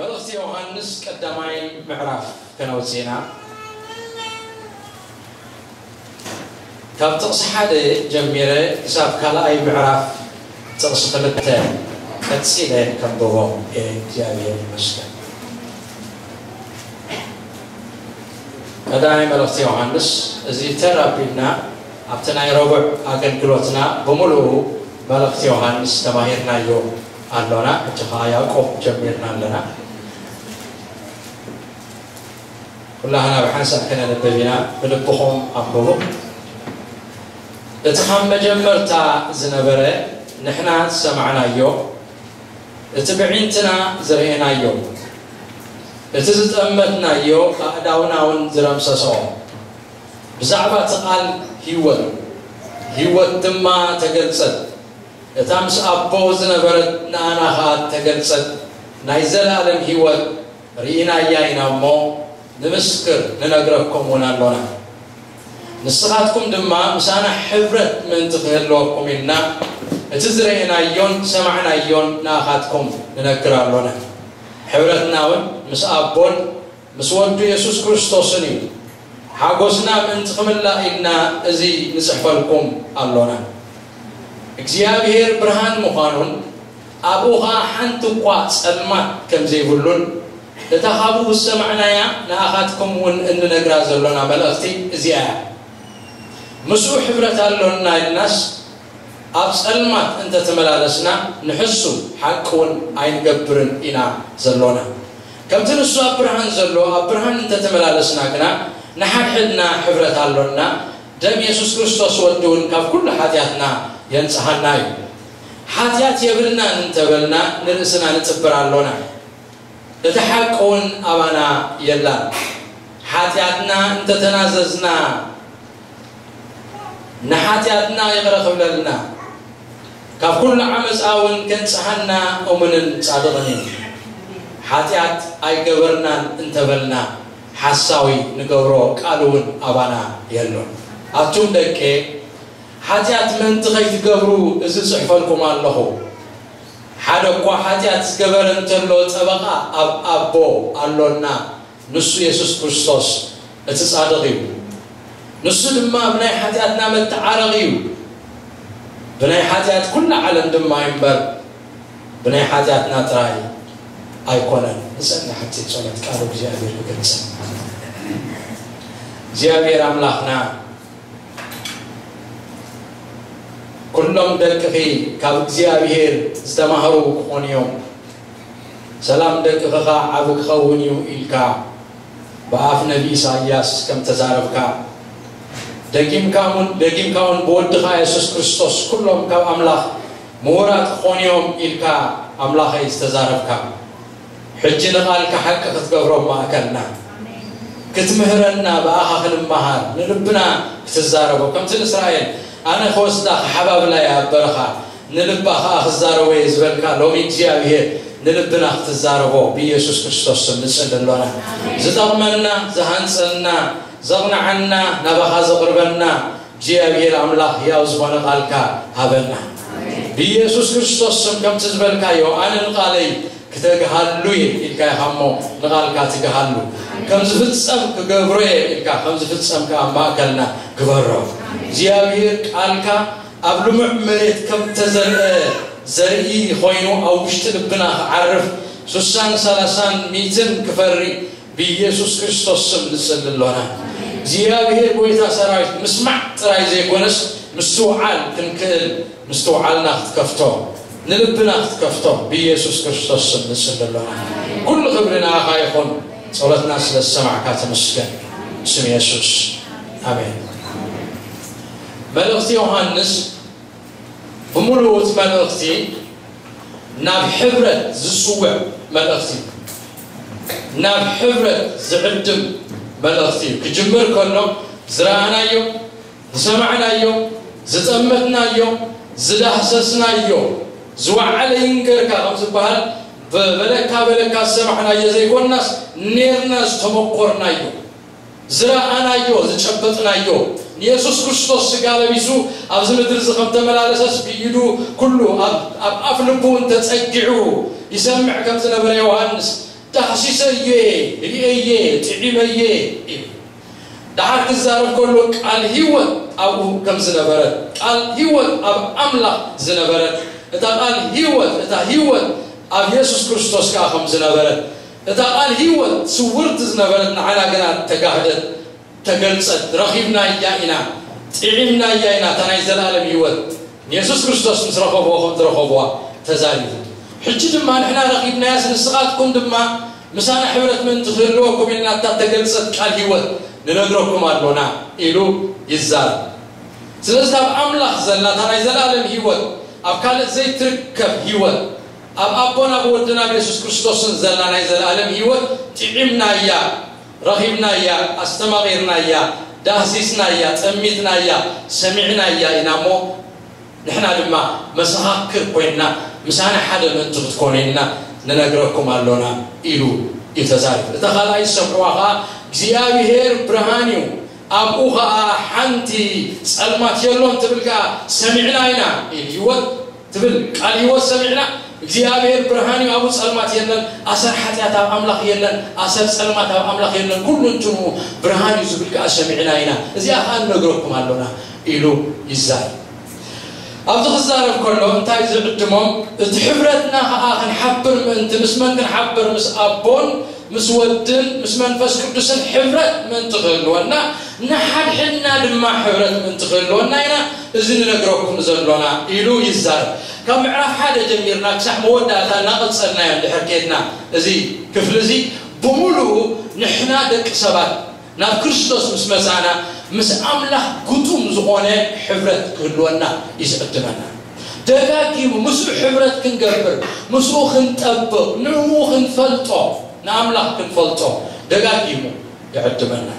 መልእኽቲ ዮሃንስ ቀዳማይ ምዕራፍ ከነውፅእና፣ ካብ ጥቕሲ ሓደ ጀሚረ ክሳብ ካልኣይ ምዕራፍ ጥቕሲ ክልተ ቀፂለ ከንብቦ እየ። እግዚኣብሔር ይመስገን። ቀዳማይ መልእኽቲ ዮሃንስ፣ እዚ ተር ኣቢልና ኣብቲ ናይ ረቡዕ ኣገልግሎትና ብምሉኡ መልእኽቲ ዮሃንስ ተማሂርናዮ ኣሎና። ሕጂ ኸዓ ያዕቆብ ጀሚርና ኣለና። ኩላህና ብሓንሳእ ከነንብብ ኢና። ብልብኹም ኣንብቡ። እቲ ካብ መጀመርታ ዝነበረ፣ ንሕና ዝሰማዕናዮ፣ እቲ ብዒንትና ዝረኤናዮ፣ እቲ ዝጠመትናዮ፣ ኣእዳውና እውን ዝረምሰሶ፣ ብዛዕባ እቲ ቃል ህይወት፣ ህይወት ድማ ተገልጸት፣ እታ ምስ ኣቦ ዝነበረት ንኣና ኸኣ ተገልጸት፣ ናይ ዘለኣለም ህይወት ርኢናያ ኢና እሞ፣ ንምስክር፣ ንነግረኩም እውን ኣሎና። ንስኻትኩም ድማ ምሳና ሕብረት ምእንቲ ክህልወኩም ኢልና፣ እቲ ዝረኤናዮን ዝሰማዕናዮን ንኣኻትኩም ንነግር ኣሎና። ሕብረትና እውን ምስ ኣቦን ምስ ወዱ የሱስ ክርስቶስን እዩ። ሓጎስና ምእንቲ ክምላእ ኢልና እዚ ንጽሕፈልኩም ኣሎና። እግዚኣብሔር ብርሃን ምዃኑን ኣብኡ ኸኣ ሓንቲ እኳ ጸልማት ከም ዘይብሉን፣ እታ ካብኡ ዝሰማዕናያ ንኣኻትኩም እውን እንነግራ ዘሎና መልእኽቲ እዚኣ እያ። ምስኡ ሕብረት ኣሎና ኢልናስ፣ ኣብ ጸልማት እንተ ተመላለስና፣ ንሕሱ ሓቂ እውን ኣይንገብርን ኢና ዘሎና። ከምቲ ንሱ ኣብ ብርሃን ዘሎ፣ ኣብ ብርሃን እንተ ተመላለስና ግና፣ ንሓድሕድና ሕብረት ኣሎና፣ ደም የሱስ ክርስቶስ ወዱ እውን ካብ ኩሉ ሓጢኣትና የንጽሃና እዩ። ሓጢኣት የብልናን እንተ በልና፣ ንርእስና ንጽብር ኣሎና። እቲ ሓቂ እውን ኣባና የላን። ሓጢኣትና እንተ ተናዘዝና፣ ንሓጢኣትና ይቕረ ክብለልና፣ ካብ ኩሉ ዓመፃ እውን ከንጽሃና እሙንን ጻድቕን እዩ። ሓጢኣት ኣይገበርናን እንተ በልና፣ ሓሳዊ ንገብሮ፣ ቃሉ እውን ኣባና የሎን። ኣቱም ደቄ፣ ሓጢኣት ምእንቲ ከይትገብሩ እዚ ጽሕፈልኩም ኣለኹ። ሓደ እኳ ሓጢኣት ዝገበረ እንተሎ፣ ጠበቓ ኣብ ኣቦ ኣሎና፣ ንሱ የሱስ ክርስቶስ እቲ ጻድቕ እዩ። ንሱ ድማ ብናይ ሓጢኣትና መተዓረቒ እዩ። ብናይ ሓጢኣት ኩላ ዓለም ድማ እዩ እምበር፣ ብናይ ሓጢኣትና ጥራይ ኣይኮነን። ንጸሊ ሓንቲ ጸሎት፣ ቃሉ እግዚኣብሔር ክገልጸልና። እግዚኣብሔር ኣምላኽና፣ ኩሎም ደቅኺ ካብ እግዚኣብሔር ዝተማህሩ ክኾኑ እዮም። ሰላም ደቅኺ ኸኣ ዓቢ ክኸውን እዩ ኢልካ ብኣፍ ነቢ ኢሳይያስ ከም ተዛረብካ፣ ደጊምካ እውን፣ ደጊምካ እውን ብወድኻ የሱስ ክርስቶስ፣ ኩሎም ካብ ኣምላኽ ምሁራት ክኾኑ እዮም ኢልካ ኣምላኸይ ዝተዛረብካ፣ ሕጂ ንቓልካ ሓቂ ክትገብሮ ኣብ ማእከልና፣ ክትምህረና፣ ብኣኻ ክንመሃር፣ ንልብና ክትዛረቦ፣ ከምቲ ንእስራኤል ኣነ ክወስዳ ክሓባብላ እየ ኣብ በረኻ፣ ንልባ ኸኣ ክዛረቦ እየ ዝበልካ፣ ሎሚ እግዚኣብሔር ንልብና ክትዛረቦ ብኢየሱስ ክርስቶስ ስም ንጽሊ ኣሎና። ዝጠቕመና፣ ዝሃንጸና፣ ዘቕንዓና፣ ናባኻ ዘቕርበና እግዚኣብሔር ኣምላኽ ሕያው ዝኾነ ቃልካ ሃበና። ብኢየሱስ ክርስቶስ ስም ከምቲ ዝበልካዮ፣ ኣነ ንቓለይ ክተግሃሉ እየ ኢልካ ኢኻ እሞ፣ ንቓልካ ትግሃሉ። ከም ዝፍጸም ክገብሮ እየ ኢልካ ከም ዝፍጸም ከኣ ኣብ ማእከልና ግበሮ። እግዚኣብሔር ቃልካ ኣብ ልሙዕ መሬት ከም ተዘርአ ዘርኢ ኮይኑ ኣብ ውሽጢ ልብና ክዓርፍ፣ ሱሳን ሰላሳን ሚትን ክፈሪ ብኢየሱስ ክርስቶስ ስም ንጽሊ ኣሎና። እግዚኣብሔር ጐይታ ሰራዊት ምስማዕ ጥራይ ዘይኮነስ ምስትውዓል ክንክእል፣ ምስትውዓልና ክትከፍቶ፣ ንልብና ክትከፍቶ ብኢየሱስ ክርስቶስ ስም ንጽሊ ኣሎና። ኩሉ ክብሪ ንኣኻ ይኹን። ጸሎትና ስለ ዝሰማዕካ ተመስገን። ስም የሱስ። ኣሜን። መልእኽቲ ዮሃንስ ብምሉኡ እቲ መልእኽቲ ናብ ሕብረት ዝጽውዕ መልእኽቲ እዩ። ናብ ሕብረት ዝዕድም መልእኽቲ እዩ። ክጅምር ከሎ ዝረኣናዮ፣ ዝሰማዕናዮ፣ ዝጠመትናዮ፣ ዝዳህሰስናዮ፣ ዝወዓለ ይንገርካ ከም ዝበሃል፣ በለካ በለካ ዝሰማዕናዮ ዘይኮንናስ፣ ኔርና ዝተመኮርናዮ፣ ዝረኣናዮ፣ ዝጨበጥናዮ፣ ንየሱስ ክርስቶስ ስጋ ለቢሱ ኣብዚ ምድሪ እዚ ከም ተመላለሰስ ብኢዱ ኩሉ ኣብ፣ ኣብ ኣፍ ልቡ እውን ተጸጊዑ ይሰምዕ ከም ዝነበረ ዮሃንስ፣ ዳህሲሰዮ እየ፣ ርእየየ፣ ጥዒመየ እዩ። ደሓር ክዛረብ ከሎ ቃል ህይወት ኣብኡ ከም ዝነበረት፣ ቃል ህይወት ኣብ ኣምላኽ ዝነበረት፣ እታ ቃል ህይወት፣ እታ ህይወት ኣብ የሱስ ክርስቶስ ከኣ ከም ዝነበረት፣ እታ ቃል ህይወት ስውርቲ ዝነበረት ንዓና ግና ተጋህደት፣ ተገልጸት፣ ረኺብናያ ኢና፣ ጥዒምናያ ኢና፣ እታ ናይ ዘለኣለም ህይወት ንየሱስ ክርስቶስ ምስ ረኸብዎ ከም ዝረኸብዋ ተዛሪቡ። ሕጂ ድማ ንሕና ረኺብናያስ ንስኻትኩም ድማ ምሳና ሕብረት ምእንቲ ክህልወኩም ኢልና እታ ተገልጸት ቃል ህይወት ንነግረኩም ኣሎና ኢሉ ይዛረብ። ስለዚ ካብ ኣምላኽ ዘላ እታ ናይ ዘለኣለም ህይወት ኣብ ካልእ ዘይትርከብ ህይወት ኣብ ኣቦና ብወድና ብየሱስ ክርስቶስን ዘላ ናይ ዘለኣለም ህይወት ጥዒምናያ፣ ረኺብናያ፣ ኣስተማቒርናያ፣ ዳህሲስናያ፣ ጠሚትናያ፣ ሰሚዕናያ ኢና እሞ ንሕና ድማ መሰኻክር ኮይንና ምሳና ሓደ ምእንቲ ክትኮኑ ኢልና ንነግረኩም ኣሎና ኢሉ እዩ ተዛሪቡ። እታ ካልኣይ ዝሰምዕዋ ኸዓ እግዚኣብሔር ብርሃን እዩ፣ ኣብኡ ኸዓ ሓንቲ ጸልማት የሎን ትብል ከኣ ሰሚዕና ኢና ኢሉ። ህይወት ትብል ቃል ህይወት ሰሚዕና። እግዚኣብሔር ብርሃን እዩ፣ ኣብኡ ጸልማት የለን፣ ኣሰር ሓጢኣት ኣብ ኣምላኽ የለን፣ ኣሰር ጸልማት ኣብ ኣምላኽ የለን፣ ኩሉ እንትኑ ብርሃን እዩ ዝብል ከኣ ሰሚዕና ኢና። እዚኣ ከኣ ንነግረኩም ኣሎና ኢሉ ይዛረብ። ኣብዚ ክዛረብ ከሎ እንታይ ዝዕድሞም፣ እቲ ሕብረትና ከኣ ክንሓብር ምእንቲ ምስ መን ክንሓብር? ምስ ኣቦን ምስ ወድን ምስ መንፈስ ቅዱስን ሕብረት ምእንቲ ክህልወና፣ ንሓድሕድና ድማ ሕብረት ምእንቲ ክህልወና ኢና እዚ ንነግረኩም ዘሎና ኢሉ ይዛረብ። ካብ ምዕራፍ ሓደ ጀሚርና ክሳዕ መወዳእታ እናቐጸልናዮ እንድሕር ኬድና፣ እዚ ክፍሊ እዚ ብምሉኡ ንሕና ደቂ ሰባት ናብ ክርስቶስ ምስ መጻና ምስ ኣምላኽ ግጡም ዝኾነ ሕብረት ክህልወና እዩ ዝዕድመና። ደጋጊሙ ምስኡ ሕብረት ክንገብር፣ ምስኡ ክንጠብቕ፣ ንዕኡ ክንፈልጦ፣ ንኣምላኽ ክንፈልጦ ደጋጊሙ ይዕድመና።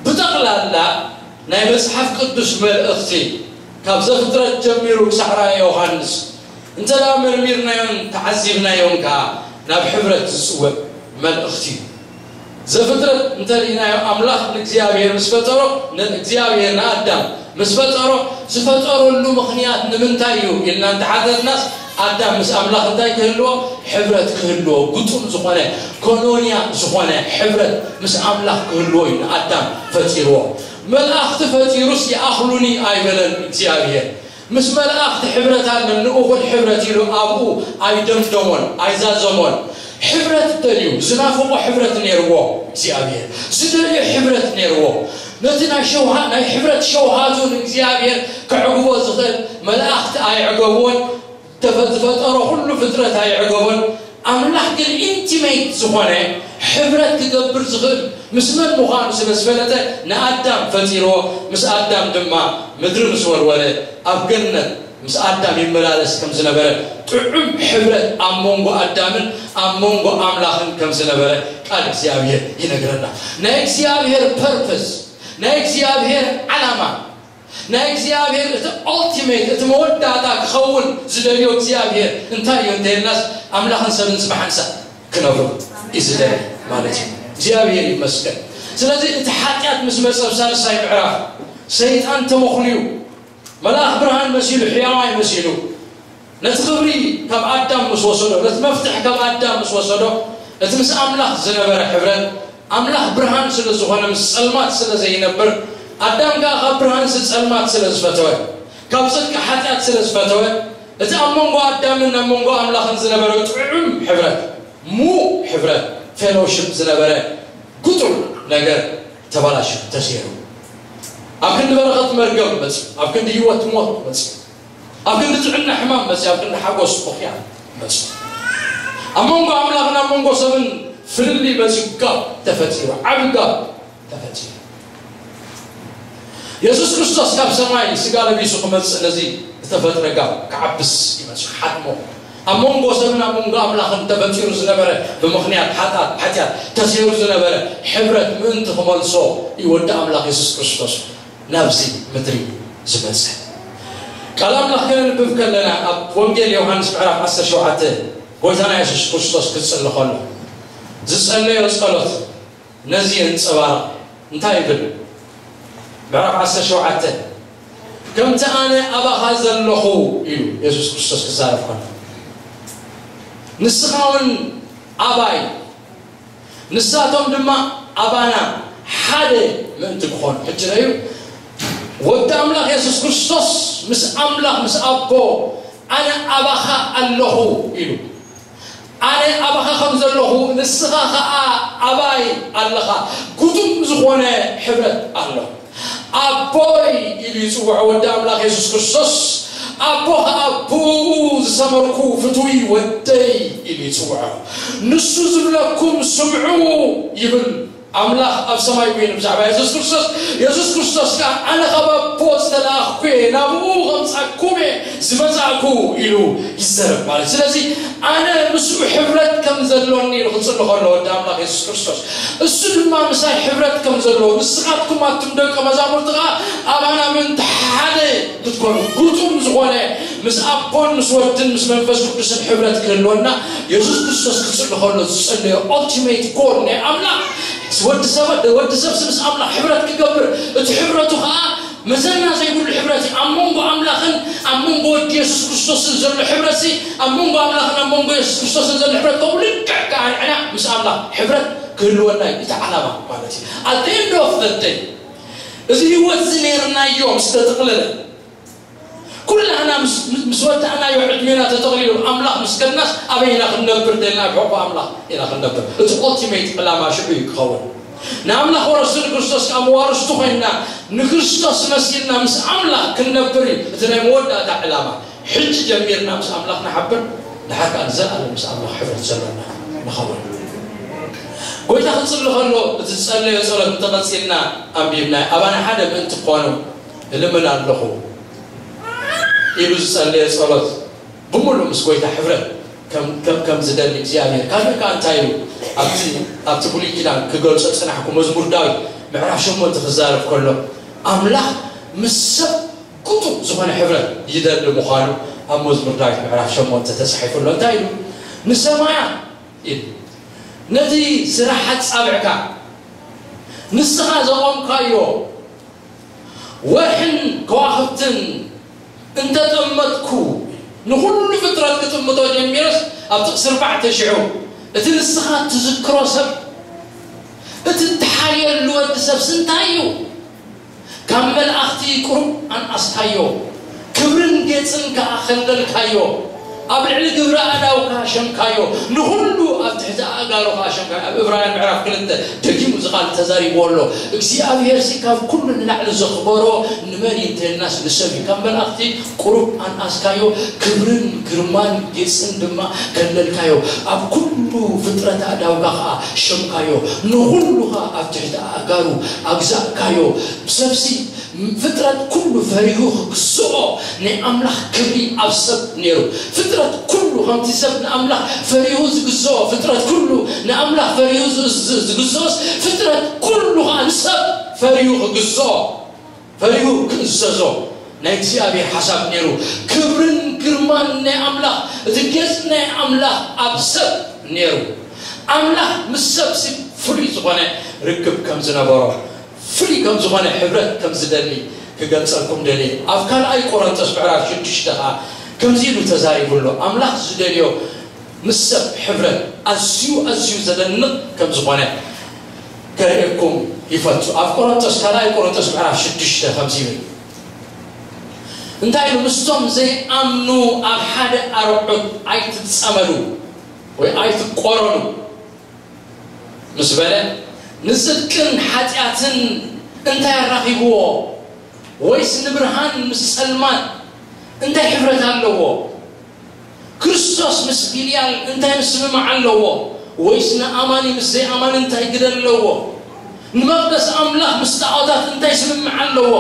ብጠቕላላ ናይ መጽሓፍ ቅዱስ መልእኽቲ ካብ ዘፍጥረት ጀሚሩ ክሳዕ ራእየ ዮሃንስ እንተ ደኣ መርሚርናዮን ተዓዚብናዮን ከኣ ናብ ሕብረት ዝጽውዕ መልእኽቲ እዩ። ዘፍጥረት እንተ ርኢናዮ ኣምላኽ ንእግዚኣብሔር ምስ ፈጠሮ፣ ንእግዚኣብሔር ንኣዳም ምስ ፈጠሮ ዝፈጠረሉ ምኽንያት ንምንታይ እዩ ኢልና እንተሓተትናስ ኣዳም ምስ ኣምላኽ እንታይ ክህልዎ? ሕብረት ክህልዎ፣ ግጡም ዝኾነ ኮኖንያ ዝኾነ ሕብረት ምስ ኣምላኽ ክህልዎ እዩ ንኣዳም ፈጢርዎ። መላእኽቲ ፈጢሩስ ይኣኽሉኒ ኣይበለን እግዚኣብሔር። ምስ መላእኽቲ ሕብረት ኣለኒ፣ ንእኹል ሕብረት ኢሉ ኣብኡ ኣይደምደሞን ኣይዛዘሞን። ሕብረት ደልዩ፣ ዝናፍቖ ሕብረት ነይርዎ እግዚኣብሔር፣ ዝደልዮ ሕብረት ነይርዎ። ነቲ ናይ ሸውሃ-፣ ናይ ሕብረት ሸውሃቱ ንእግዚኣብሔር ከዕግቦ ዝኽእል መላእኽቲ ኣየዕገብዎን፣ ተፈ-፣ ዝፈጠሮ ኩሉ ፍጥረት ኣየዕገቦን። ኣምላኽ ግን ኢንቲሜት ዝኾነ ሕብረት ክገብር ዝኽእል ምስ መን ምዃኑ ስለ ዝፈለጠ ንኣዳም ፈጢርዎ። ምስ ኣዳም ድማ ምድሪ ምስ ወልወለ ኣብ ገነት ምስ ኣዳም ይመላለስ ከም ዝነበረ ጥዑም ሕብረት ኣብ መንጎ ኣዳምን ኣብ መንጎ ኣምላኽን ከም ዝነበረ ቃል እግዚኣብሔር ይነግረና። ናይ እግዚኣብሔር ፐርፐስ፣ ናይ እግዚኣብሔር ዓላማ፣ ናይ እግዚኣብሔር እቲ ኦልቲሜት፣ እቲ መወዳእታ ክኸውን ዝደልዮ እግዚኣብሔር እንታይ እዩ እንተይልናስ ኣምላኽን ሰብን ምስ ብሓንሳእ ክነብሩ እዩ ዝደሊ ማለት እዩ። እግዚኣብሔር ይመስገን። ስለዚ እቲ ሓጢኣት ምስ መጸ ኣብ ሳልሳይ ምዕራፍ ሰይጣን ተመኹልዩ፣ መልኣኽ ብርሃን መሲሉ፣ ሕያዋይ መሲሉ ነቲ ክብሪ ካብ ኣዳም ምስ ወሰዶ፣ ነቲ መፍትሕ ካብ ኣዳም ምስ ወሰዶ፣ እቲ ምስ ኣምላኽ ዝነበረ ሕብረት፣ ኣምላኽ ብርሃን ስለ ዝኾነ ምስ ጸልማት ስለ ዘይነብር፣ ኣዳም ከኣ ካብ ብርሃንሲ ጸልማት ስለ ዝፈተወ፣ ካብ ጽድቂ ሓጢኣት ስለ ዝፈተወ፣ እቲ ኣብ መንጎ ኣዳምን ኣብ መንጎ ኣምላኽን ዝነበረ ጥዑም ሕብረት፣ ምዉቕ ሕብረት፣ ፌሎውሺፕ ዝነበረ ግጡም ነገር ተበላሹ፣ ተሰይሩ። ኣብ ክንዲ በረኸት መርገም መጽዩ፣ ኣብ ክንዲ ህይወት ሞት መጽዩ፣ ኣብ ክንዲ ጥዕና ሕማም መጽዩ፣ ኣብ ክንዲ ሓጎስ ብኽያት መጽዩ። ኣብ መንጎ ኣምላኽን ኣብ መንጎ ሰብን ፍልልይ መጽዩ፣ ጋብ ተፈጢሩ፣ ዓቢ ጋብ ተፈጢሩ። የሱስ ክርስቶስ ካብ ሰማይ ስጋ ለቢሱ ክመጽእ ነዚ ዝተፈጥረ ጋብ ክዓብስ እዩ መጽዩ፣ ክሓድሞ። ኣብ መንጎ ሰብን ኣብ መንጎ ኣምላኽን ተፈጢሩ ዝነበረ ብምኽንያት ሓጢኣት፣ ሓጢኣት ተሰይሩ ዝነበረ ሕብረት ምእንቲ ክመልሶ እዩ ወዲ ኣምላኽ የሱስ ክርስቶስ ናብዚ ምድሪ ዝመጸ። ቃል ኣምላኽ ከነንብብ ከለና ኣብ ወንጌል ዮሃንስ ምዕራፍ ዓሰርተ ሸውዓተ ጎይታና የሱስ ክርስቶስ ክጽሊ ከሎ ዝጸለዮ ጸሎት ነዚ የንጸባርቕ። እንታይ ይብል? ምዕራፍ ዓሰርተ ሸውዓተ፣ "ከምቲ ኣነ ኣባኻ ዘለኹ" ኢሉ የሱስ ክርስቶስ ክዛረብ ከሎ፣ "ንስኻ እውን ኣባይ ንሳቶም ድማ ኣባና ሓደ ምእንቲ ክኾኑ። ሕጂ ረዩ ወዲ ኣምላኽ የሱስ ክርስቶስ ምስ ኣምላኽ ምስ ኣቦ ኣነ ኣባኻ ኣለኹ ኢሉ። ኣነ ኣባኻ ከም ዘለኹ ንስኻ ኸዓ ኣባይ ኣለኻ። ግዱም ዝኾነ ሕብረት ኣሎ። ኣቦይ ኢሉ ይጽውዖ ወዲ ኣምላኽ የሱስ ክርስቶስ። ኣቦ ኸዓ ብኡ ዝሰመርኩ ፍትዊ ወደይ ኢሉ ይጽውዖ። ንሱ ዝብለኩም ስምዑ ይብል ኣምላኽ ኣብ ሰማይ ኮይኑ ብዛዕባ የሱስ ክርስቶስ። የሱስ ክርስቶስ ከኣ ኣነ ካብ ኣቦ ዝተላእኽኩ እየ፣ ናብኡ ኸምጻኩም እየ ዝመጻእኩ ኢሉ ይዛረብ ማለት። ስለዚ ኣነ ምስኡ ሕብረት ከም ዘሎኒ ኢሉ ክጽሊ ከሎ ወዲ ኣምላኽ የሱስ ክርስቶስ እሱ ድማ ምሳይ ሕብረት ከም ዘለዎ ንስኻትኩም ኣቱም ደቀ መዛሙርቲ ከኣ ኣባና ምእንቲ ሓደ ክትኮኑ ግጡም ዝኾነ ምስ ኣቦን ምስ ወድን ምስ መንፈስ ቅዱስን ሕብረት ክህልወና የሱስ ክርስቶስ ክጽሊ ከሎ ዝጸለዮ ኦልቲሜት ጎል ናይ ኣምላኽ ወዲ ሰብ ወዲ ሰብ ምስ ኣምላኽ ሕብረት ክገብር እቲ ሕብረቱ ከኣ መዘና ዘይብሉ ሕብረት እዩ። ኣብ መንጎ ኣምላኽን ኣብ መንጎ ወዲ የሱስ ክርስቶስን ዘሎ ሕብረት ሲ ኣብ መንጎ ኣምላኽን ኣብ መንጎ የሱስ ክርስቶስን ዘሎ ሕብረት ከምኡ ልክዕ ከኣ ንሕና ምስ ኣምላኽ ሕብረት ክህልወና እዩ እቲ ዓላማ ማለት እዩ። At the end of the day እዚ ህይወት እዚ ነይርናዮ ምስ ተጠቕለለ ኩላህና ምስ ምስ ወዳእናዮ ዕድሜና ተጠቕሊሉ ኣምላኽ ምስ ከድናስ ኣበይ ኢና ክንነብር ደልና ኣብ ሕቑ ኣምላኽ ኢና ክንነብር። እቲ ኦልቲሜት ዕላማ ሽዑ እዩ ክኸውን። ንኣምላኽ ወረስቲ ንክርስቶስ ከዓ መዋርስቱ ኮይንና ንክርስቶስ መሲልና ምስ ኣምላኽ ክንነብር እዩ እቲ ናይ መወዳእታ ዕላማ። ሕጂ ጀሚርና ምስ ኣምላኽ ንሓብር፣ ድሓር ከዓ ንዘለኣለም ምስ ኣምላኽ ሕብረት ዘለና ንኸውን። ጎይታ ክጽሊ ከሎ እቲ ዝጸለዮ ጸሎት እንተቐጺልና ኣንቢብናዮ ኣባና ሓደ ምእንቲ ክኾኑ እልምን ኣለኹ ኢሉ ዝጸለየ ጸሎት ብምሉእ ምስ ጎይታ ሕብረት ከም ከም ከም ዝደሊ እግዚኣብሔር ካልእ ከኣ እንታይ ኢሉ ኣብቲ ኣብቲ ብሉይ ኪዳን ክገልጾ ጽናሕኩ መዝሙር ዳዊት ምዕራፍ ሸሞንተ ክዛረብ ከሎ ኣምላኽ ምስ ሰብ ግጡም ዝኾነ ሕብረት ይደሊ ምዃኑ ኣብ መዝሙር ዳዊት ምዕራፍ ሸሞንተ ተጻሒፉ ኣሎ እንታይ ኢሉ ንሰማያ ኢሉ ነቲ ስራሕ ኣጻብዕካ ንስኻ ዘቆምካዮ ወርሕን ከዋኽብትን እንተጠመትኩ ንኹሉ ፍጥረት ክጥምቶ ጀሚረስ ኣብ ጥቕሲ ኣርባዕተ ሽዑ እቲ ንስኻ ትዝክሮ ሰብ እቲ እትሓልየሉ ወዲ ሰብሲ እንታይ እዩ? ካብ መላእኽቲ ቁሩብ ኣንኣስካዮ፣ ክብርን ጌጽን ከኣ ከለልካዮ። ኣብ ልዕሊ ግብሪ ኣእዳውካ ሸምካዮ፣ ንኹሉ ኣብ ትሕቲ ኣእጋሩ ከኣ ሸምካዮ። ኣብ ዕብራውያን ምዕራፍ ክልተ ደጊሙ እዚ ቃል ተዛሪብዎ ኣሎ። እግዚኣብሄርሲ ካብ ኩሉ ንላዕሊ ዘኽበሮ ንመን እዩ እንተልናስ ንሰብ እዩ። ካብ መላእኽቲ ቁሩብ ኣንኣስካዮ፣ ክብርን ግርማን ጌጽን ድማ ከለልካዮ። ኣብ ኩሉ ፍጥረት ኣእዳውካ ከኣ ሸምካዮ፣ ንኹሉ ከኣ ኣብ ትሕቲ ኣእጋሩ ኣግዛእካዮ። ሰብሲ ፍጥረት ኩሉ ፈሪሁ ክግዝኦ ናይ ኣምላኽ ክብሪ ኣብ ሰብ ነይሩ። ፍጥረት ኩሉ ከምቲ ሰብ ንኣምላኽ ፈሪሁ ዝግዝኦ ፍጥረት ኩሉ ንኣምላኽ ፈሪሁ ዝ- ዝ- ዝግዝኦስ ፍጥረት ኩሉ ከዓ ንሰብ ፈሪሁ ክግዝኦ ፈሪሁ ክእዘዞ ናይ እግዚኣብሔር ሓሳብ ነይሩ። ክብርን ግርማን ናይ ኣምላኽ እቲ ጌጽ ናይ ኣምላኽ ኣብ ሰብ ነይሩ። ኣምላኽ ምስ ሰብ ፍሉይ ዝኾነ ርክብ ከም ዝነበሮ ፍሉይ ከም ዝኾነ ሕብረት ከም ዝደሊ ክገልጸልኩም ደልየ። ኣብ ካልኣይ ቆሮንቶስ ምዕራፍ ሽዱሽተ ኸዓ ከምዚ ኢሉ ተዛሪቡ ኣሎ። ኣምላኽ ዝደልዮ ምስ ሰብ ሕብረት ኣዝዩ ኣዝዩ ዘደንቕ ከም ዝኾነ ከርእየኩም ይፈቱ። ኣብ ቆሮንቶስ ካልኣይ ቆሮንቶስ ምዕራፍ ሽዱሽተ ከምዚ ይብል እንታይ ኢሉ ምስቶም ዘይኣምኑ ኣብ ሓደ ኣርዑት ኣይትጸመዱ ወይ ኣይትቆረኑ ምስ በለ ንጽድቅን ሓጢኣትን እንታይ ኣራኺብዎ? ወይስ ንብርሃን ምስ ጸልማት እንታይ ሕብረት ኣለዎ? ክርስቶስ ምስ ቢልያል እንታይ ምስምማዕ ኣለዎ? ወይስ ንኣማኒ ምስ ዘይኣማኒ እንታይ ግደ ኣለዎ? ንመቕደስ ኣምላኽ ምስ ጣዖታት እንታይ ስምምዕ ኣለዎ?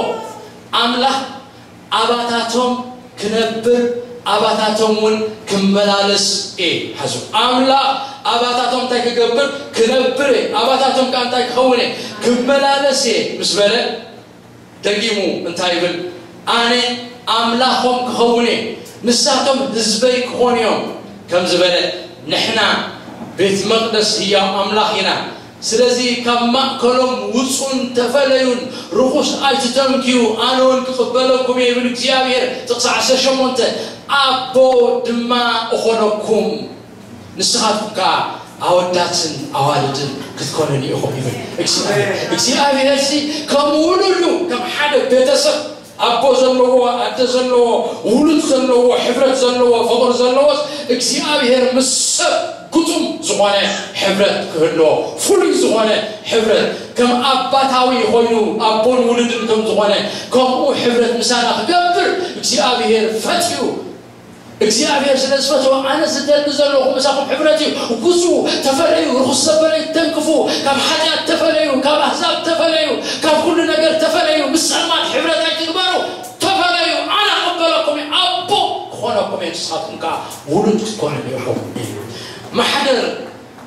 ኣምላኽ ኣባታቶም ክነብር ኣባታቶም እውን ክመላለስ እየ ሓዙ ኣምላኽ ኣባታቶም እንታይ ክገብር ክነብር እየ ኣባታቶም ከዓ እንታይ ክኸውን እየ ክመላለስ እየ ምስ በለ ደጊሙ እንታይ ይብል ኣነ ኣምላኾም ክኸውን እየ ንሳቶም ህዝበይ ክኾኑ እዮም ከም ዝበለ ንሕና ቤት መቅደስ ህያው ኣምላኽ ኢና ስለዚ ካብ ማእከሎም ውጹን ተፈለዩን ርኹስ ኣይትተንክዩ ኣነ እውን ክቕበለኩም እየ ይብል እግዚኣብሔር ጥቕሲ ዓሰርተ ሸሞንተ ኣቦ ድማ እኾነኩም ንስኻትኩም ከዓ ኣወዳትን ኣዋልድን ክትኮኑኒ ኢኹም ይብል እግዚኣብሔር። እግዚኣብሔር ሲ ከም ውሉዱ ከም ሓደ ቤተሰብ ኣቦ ዘለዎ ኣደ ዘለዎ ውሉድ ዘለዎ ሕብረት ዘለዎ ፍቕሪ ዘለዎስ እግዚኣብሔር ምስ ሰብ ግጡም ዝኾነ ሕብረት ክህልዎ ፍሉይ ዝኾነ ሕብረት ከም ኣባታዊ ኮይኑ ኣቦን ውሉድን ከም ዝኾነ ከምኡ ሕብረት ምሳና ክገብር እግዚኣብሔር ፈትዩ እግዚኣብሔር ስለ ዝፈትዎ ኣነ ዝደሊ ዘለኹ ምሳኹም ሕብረት እዩ። ውፁ፣ ተፈለዩ፣ ርኹስ ዘበለ ይተንክፉ፣ ካብ ሓጢኣት ተፈለዩ፣ ካብ ኣህዛብ ተፈለዩ፣ ካብ ኩሉ ነገር ተፈለዩ፣ ምስ ጸልማት ሕብረት ኣይትግበሩ፣ ተፈለዩ፣ ኣነ ክበለኩም እየ፣ ኣቦ ክኾነኩም እየ፣ ንስኻትኩም ከዓ ውሉድ ክትኮኑ ኢኹም እዩ። ማሕደር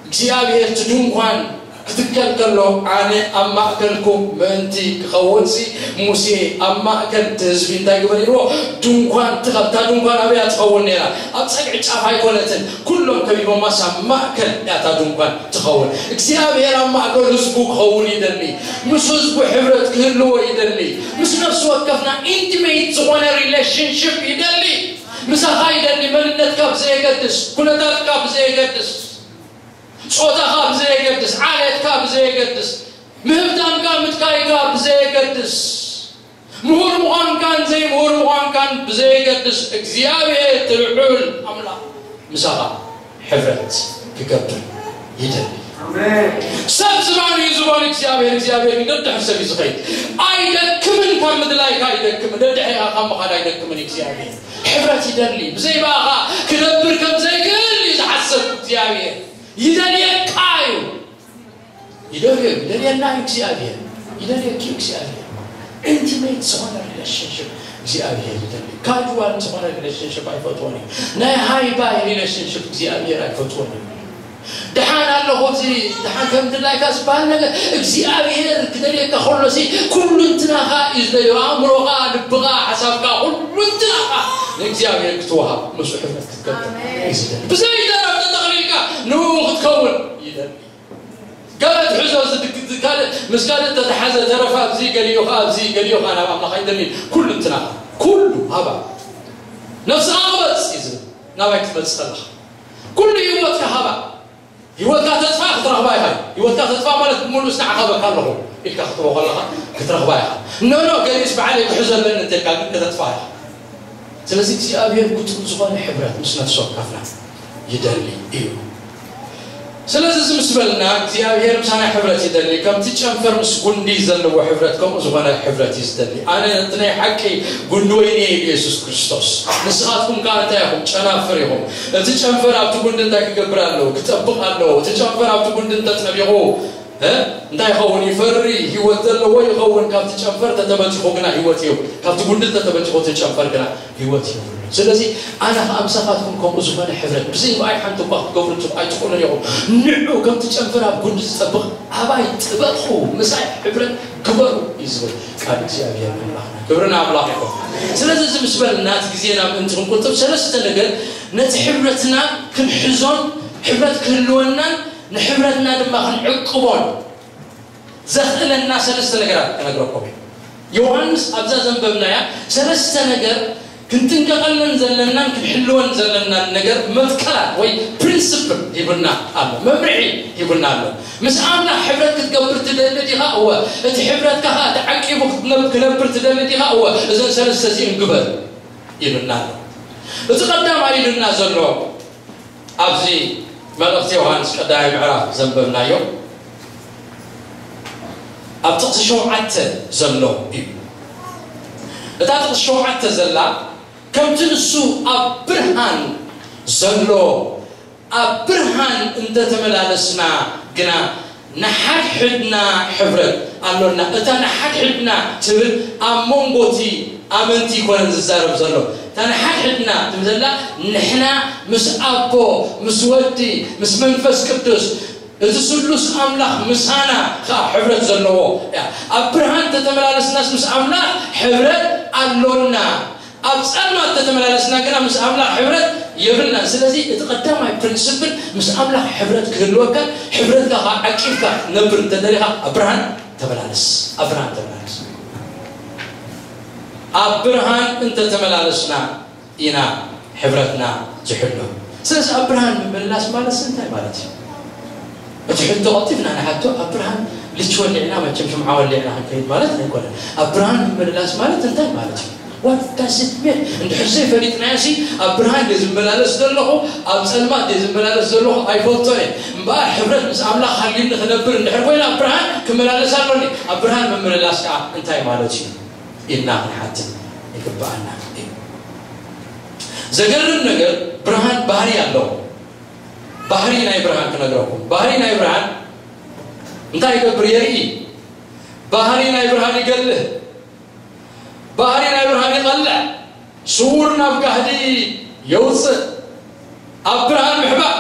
እግዚኣብሔር እቲ ድንኳን ክትከል ከሎ ኣነ ኣብ ማእከልኩም ምእንቲ ክኸውን ሲ ሙሴ ኣብ ማእከል እቲ ህዝቢ እንታይ ግበር ኢልዎ? ድንኳን ትኸል። እታ ድንኳን ኣበያ ትኸውን ነይራ? ኣብ ጸግዒ ጫፍ ኣይኮነትን። ኩሎም ከቢቦማ ሳብ ማእከል እያ እታ ድንኳን ትኸውን። እግዚኣብሔር ኣብ ማእከል ህዝቡ ክኸውን ይደሊ። ምስ ህዝቡ ሕብረት ክህልዎ ይደሊ። ምስ ነፍሲ ወከፍና ኢንቲሜት ዝኾነ ሪሌሽንሽፕ ይደሊ። ምሳኻ ይደሊ። መንነትካ ብዘየገድስ፣ ኩነታትካ ብዘየገድስ ጾታኻ ብዘየገድስ፣ ዓሌትካ ብዘየገድስ፣ ምህብታምካ ምትካይካ ብዘየገድስ፣ ምሁር ምዃንካን ዘይምሁር ምዃንካን ብዘየገድስ እግዚኣብሔር እቲ ልዑል ኣምላኽ ምሳኻ ሕብረት ክገብር ይደሊ። ሰብ ዝባኑ እዩ ዝበሉ እግዚኣብሔር እግዚኣብሔር እዩ ደድሕሪ ሰብ እዩ ዝኸይድ። ኣይደክምን ካብ ምድላይካ ኣይደክምን ደድሕሪኻ ካብ ምኻድ ኣይደክምን እግዚኣብሔር። ሕብረት ይደሊ። ብዘይ ብኣኻ ክነብር ከም ዘይክእል እዩ ዝሓስብ እግዚኣብሔር። ይደልየካ እዩ። ይደልዮ ይደልየና እዩ እግዚኣብሔር። ይደልየኪ እዩ እግዚኣብሔር። ኢንቲሜት ዝኾነ ሪሌሽንሽፕ እግዚኣብሔር ይደሊ። ካጅዋል ዝኾነ ሪሌሽንሽፕ ኣይፈትዎን እዩ። ናይ ሃይባይ ሪሌሽንሽፕ እግዚኣብሔር ኣይፈትዎን እዩ። ደሓን ኣለኹ እዚ ደሓን ከም ድላይካ ዝበሃል ነገር እግዚኣብሔር ክደልየካ ከሎ ሲ ኩሉ እንትናኻ እዩ ዝደልዮ። ኣእምሮኻ፣ ልብኻ፣ ሓሳብካ፣ ኩሉ እንትናኻ ንእግዚኣብሔር ክትወሃብ ምስኡ ሕብረት ክትገብር እዩ ዝደሊ። ብዘይ ዘረብ ተጠቕሊልካ ንኡ ክትከውን ይደሊ። ገለ ትሕዞ ካልእ ምስ ካልእ ተተሓዘ ተረፈ ኣብዚ ገሊኡ ኸዓ ኣብዚ ገሊኡ ኸዓ ናብ ኣምላኽ ኣይደልን። ኩሉ እንትናኻ ኩሉ ሃባ ነፍስኻ ቅበጽ እዩ ዝብል ናባይ ክትመጽእ ከለኻ ኩሉ ህይወትካ ሃባ። ህይወትካ ተጥፋ ክትረኽባ ኢኻ። ህይወትካ ተጥፋ ማለት ብምሉእ ንዓኻ በካ ኣለኹ ኢልካ ክትቦ ከለኻ ክትረኽባ ኢኻ። ኖ ኖ ገሊኡስ ባዕለይ ክሕዞ ኣለኒ እንተልካ ግን ከተጥፋ ኢኻ። ስለዚ እግዚኣብሔር ግጡም ዝኾነ ሕብረት ምስ ነፍሲ ወከፍና ይደሊ እዩ። ስለዚ እዚ ምስ በልና እግዚኣብሔር ምሳና ሕብረት ይደሊ። ከምቲ ጨንፈር ምስ ጉንዲ ዘለዎ ሕብረት ከምኡ ዝኾነ ሕብረት እዩ ዝደሊ። ኣነ እቲ ናይ ሓቂ ጉንዲ ወይኒ እየ ኢሉ የሱስ ክርስቶስ። ንስኻትኩም ከኣ እንታይ ኢኹም? ጨናፍር ኢኹም። እቲ ጨንፈር ኣብቲ ጉንዲ እንታይ ክገብር ኣለዎ? ክጠብቕ ኣለዎ። እቲ ጨንፈር ኣብቲ ጉንዲ እንተጸቢቑ እንታይ ይኸውን? ይፈሪ፣ ህይወት ዘለዎ ይኸውን። ካብቲ ጨንፈር ተተበቲኹ ግና ህይወት እዩ። ካብቲ ጉንዲ ተተበቲኹ እቲ ጨንፈር ግና ህይወት እዩ። ስለዚ ኣነ ከኣ ምሳኻትኩም ከምኡ ዝኾነ ሕብረት ብዘይ ብኣይ ሓንቲ እኳ ክትገብሩ ኣይትኽእሉን ኢኹም። ንዑ ከምቲ ጨንፈር ኣብ ጉንዲ ዝጠብቕ ኣባይ ጥበቑ፣ ምሳይ ሕብረት ግበሩ እዩ ዝብል ቃል እግዚኣብሔር ኣምላኽና። ክብሪ ንኣምላኽ ይኹን። ስለዚ እዚ ምስ በልና እቲ ግዜና ምእንቲ ክንቁጥብ ሰለስተ ነገር ነቲ ሕብረትና ክንሕዞን ሕብረት ክህልወናን ንሕብረትና ድማ ክንዕቅቦን ዘኽእለና ሰለስተ ነገራት ክነግረኩም እየ። ዮሃንስ ኣብዛ ዘንበብናያ ሰለስተ ነገር ክንጥንቀቐለን ዘለናን ክንሕልወን ዘለናን ነገር መትከላት ወይ ፕሪንስፕል ሂቡና ኣሎ፣ መምርሒ ሂቡና ኣሎ። ምስ ኣምላኽ ሕብረት ክትገብር ትደሊ ዲኻ? እወ። እቲ ሕብረትካ ኸዓ ተዓቂቡ ክትነብ- ክነብር ትደሊ ዲኻ? እወ። እዘን ሰለስተ እዚእን ግበር ኢሉና ኣሎ። እቲ ቀዳማይ ኢሉና ዘሎ ኣብዚ መልእኽቲ ዮሃንስ ቀዳማይ ምዕራፍ ዘንበብናዮ ኣብ ጥቕሲ ሸውዓተ ዘሎ እዩ። እታ ጥቕሲ ሸውዓተ ዘላ ከምቲ ንሱ ኣብ ብርሃን ዘሎ ኣብ ብርሃን እንተተመላለስና ግና ንሓድሕድና ሕብረት ኣሎና። እታ ንሓድሕድና ትብል ኣብ መንጎ እቲ ኣመንቲ ይኮነን ዝዛረብ ዘሎ። እታ ንሓድሕድና ትብል ዘላ ንሕና ምስ ኣቦ፣ ምስ ወዲ፣ ምስ መንፈስ ቅዱስ እቲ ስሉስ ኣምላኽ ምሳና ከኣ ሕብረት ዘለዎ እያ። ኣብ ብርሃን ተተመላለስናስ ምስ ኣምላኽ ሕብረት ኣሎና። ኣብ ጸልማት ተተመላለስና ግና ምስ ኣምላኽ ሕብረት የብልናን። ስለዚ እቲ ቀዳማይ ፕሪንስፕል ምስ ኣምላኽ ሕብረት ክህልወካ፣ ሕብረትካ ከዓ ዓቂብካ ክትነብር እንተደሊኻ ኣብ ብርሃን ተመላለስ፣ ኣብ ብርሃን ተመላለስ። ኣብ ብርሃን እንተተመላለስና ኢና ሕብረትና ዝሕሎ። ስለዚ ኣብ ብርሃን ምምልላስ ማለት እንታይ ማለት እዩ? እቲ ሕቶ ቀልጢፍና ንሓቶ፣ ኣብ ብርሃን ልች ወሊዕና መቸም ሽምዓ ወሊዕና ክንከይድ ማለት ኣይኮነን። ኣብ ብርሃን ምምልላስ ማለት እንታይ ማለት እዩ? What does it mean? እንድሕር ዘይፈሊጥናዮ ሲ፣ ኣብ ብርሃን ድየ ዝመላለስ ዘለኹ ኣብ ጸልማት ድየ ዝመላለስ ዘለኹ ኣይፈልጦ እየ። እምበኣር ሕብረት ምስ ኣምላኽ ሃልዩኒ ክነብር እንድሕር ኮይነ ኣብ ብርሃን ክመላለስ ኣለኒ። ኣብ ብርሃን ምምልላስ ከዓ እንታይ ማለት እዩ ኢልና ክንሓትት ይግብኣና እዩ። ዘገርም ነገር፣ ብርሃን ባህሪ ኣለዎ። ባህሪ ናይ ብርሃን ክነግረኩም። ባህሪ ናይ ብርሃን እንታይ ይገብር? የርኢ። ባህሪ ናይ ብርሃን ይገልህ። ባህሪ ናይ ብርሃን ይቐልዕ። ስውር ናብ ጋህዲ የውፅእ። ኣብ ብርሃን ምሕባእ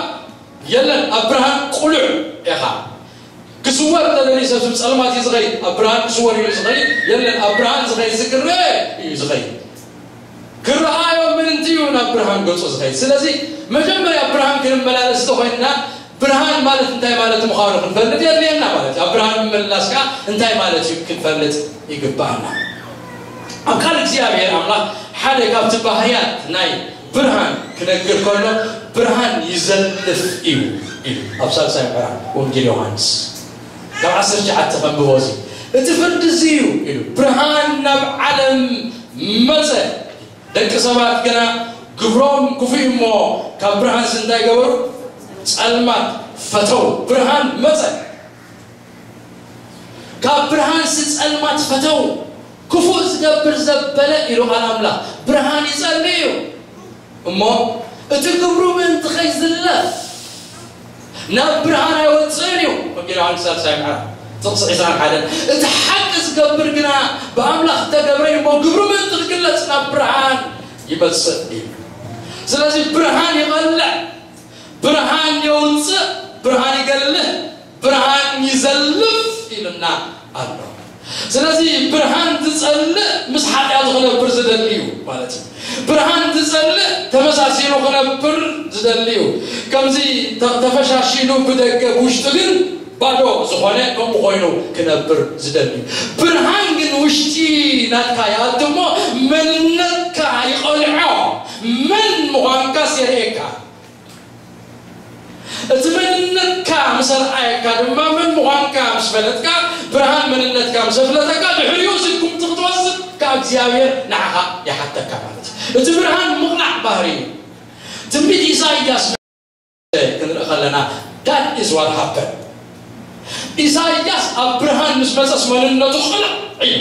የለን። ኣብ ብርሃን ቁሉዕ ኢኻ። ክስወር እንተደልዩ ሰብ፣ ሰብ ጸልማት እዩ ዝኸይድ፣ ኣብ ብርሃን ክስወር እዩ ዝኸይድ። የለን፣ ኣብ ብርሃን ዝኸይድ ዝክረ እዩ ዝኸይድ። ክረኣዮ ምእንቲ እዩ ናብ ብርሃን ገጹ ዝኸይድ። ስለዚ መጀመርያ ብርሃን ክንመላለስ እንተኾይንና፣ ብርሃን ማለት እንታይ ማለት ምዃኑ ክንፈልጥ የድልየና ማለት እዩ። ኣብ ብርሃን ምምልላስ ከኣ እንታይ ማለት እዩ ክንፈልጥ ይግባኣና። ኣብ ቃል እግዚኣብሔር ኣምላኽ ሓደ ካብቲ ባህርያት ናይ ብርሃን ክነግር ከሎ፣ ብርሃን ይዘልፍ እዩ ኢሉ ኣብ ሳልሳይ ምዕራፍ ወንጌል ዮሃንስ ካብ ዓሰርተ ትሽዓተ ከንብቦ፣ እዚ እቲ ፍርዲ እዚ እዩ ኢሉ። ብርሃን ናብ ዓለም መጸ፣ ደቂ ሰባት ግና ግብሮም ክፉእ እሞ ካብ ብርሃንስ እንታይ ገበሩ? ጸልማት ፈተው። ብርሃን መጸ፣ ካብ ብርሃንስ ጸልማት ፈተው። ክፉእ ዝገብር ዘበለ ኢሉ ቃል ኣምላኽ፣ ብርሃን ይጸልእ እዩ እሞ እቲ ግብሩ ምእንቲ ከይዝለፍ ናብ ብርሃን ኣይወጽእን እዩ። ወንጌል ዮሃንስ ሳልሳይ ምዕራፍ ጥቕሲ ዕስራን ሓደን። እቲ ሓቂ ዝገብር ግና ብኣምላኽ እተገብረ እዩ እሞ ግብሩ ምእንቲ ክግለጽ ናብ ብርሃን ይመጽእ እዩ። ስለዚ ብርሃን ይቐልዕ፣ ብርሃን የውፅእ፣ ብርሃን ይገልህ፣ ብርሃን ይዘልፍ ኢልና ኣሎ። ስለዚ ብርሃን ዝጸልእ ምስ ሓጢኣቱ ክነብር ዝደሊ እዩ ማለት እዩ። ብርሃን ዝጸልእ ተመሳሲሉ ክነብር ዝደሊ እዩ። ከምዚ ተ-፣ ተፈሻሺሉ ብደገ ብውሽጡ ግን ባዶ ዝኾነ ከምኡ ኮይኑ ክነብር ዝደሊ እዩ። ብርሃን ግን ውሽጢ ናትካ ይኣቱ እሞ መንነትካ ይቐልዖ። መን ምዃንካስ የርእየካ። እቲ መንነትካ ምስ ኣርኣየካ ድማ መን ምዃንካ ምስ ፈለጥካ፣ ብርሃን መንነትካ ምስ ኣፍለጠካ፣ ድሕሪኡ ስጉምቲ ክትወስድ ካብ እግዚኣብሔር ንዓኻ ይሓተካ ማለት እዩ። እቲ ብርሃን ምቕላዕ ባህሪ እዩ። ትንቢት ኢሳይያስ ክንርኢ ከለና፣ that is what happened። ኢሳይያስ ኣብ ብርሃን ምስ መጸስ መንነቱ ቅልዕ እዩ።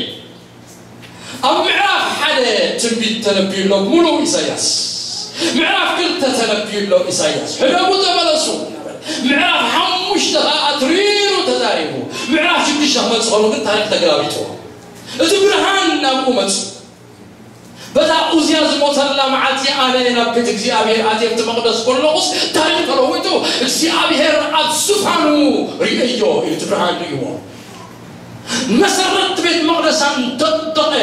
ኣብ ምዕራፍ ሓደ ትንቢት ተነብዩሎ ምሉእ ኢሳይያስ፣ ምዕራፍ ክልተ ተነብዩሎ ኢሳይያስ፣ ሕደጉ ተመለሱ እናበለ፣ ምዕራፍ ሓሙሽተ ኸዓ ኣትሪሩ ተዛሪቡ፣ ምዕራፍ ሽዱሽተ ክመጽእ ከሎ ግን ታሪኽ ተገላቢጥዎ። እቲ ብርሃን ናብኡ መጹ። በታ ኡዝያ ዝሞተላ መዓልቲ ኣነ ናብ ቤት እግዚኣብሔር ኣትየ ኣብቲ መቕደስ ከለኹስ ታሪኽ ተለዊጡ፣ እግዚኣብሔር ኣብ ዙፋኑ ርእየዮ ኢሉ እቲ ብርሃን ርእይዎ። መሰረት ቤት መቕደስ ኣንጠጠቐ።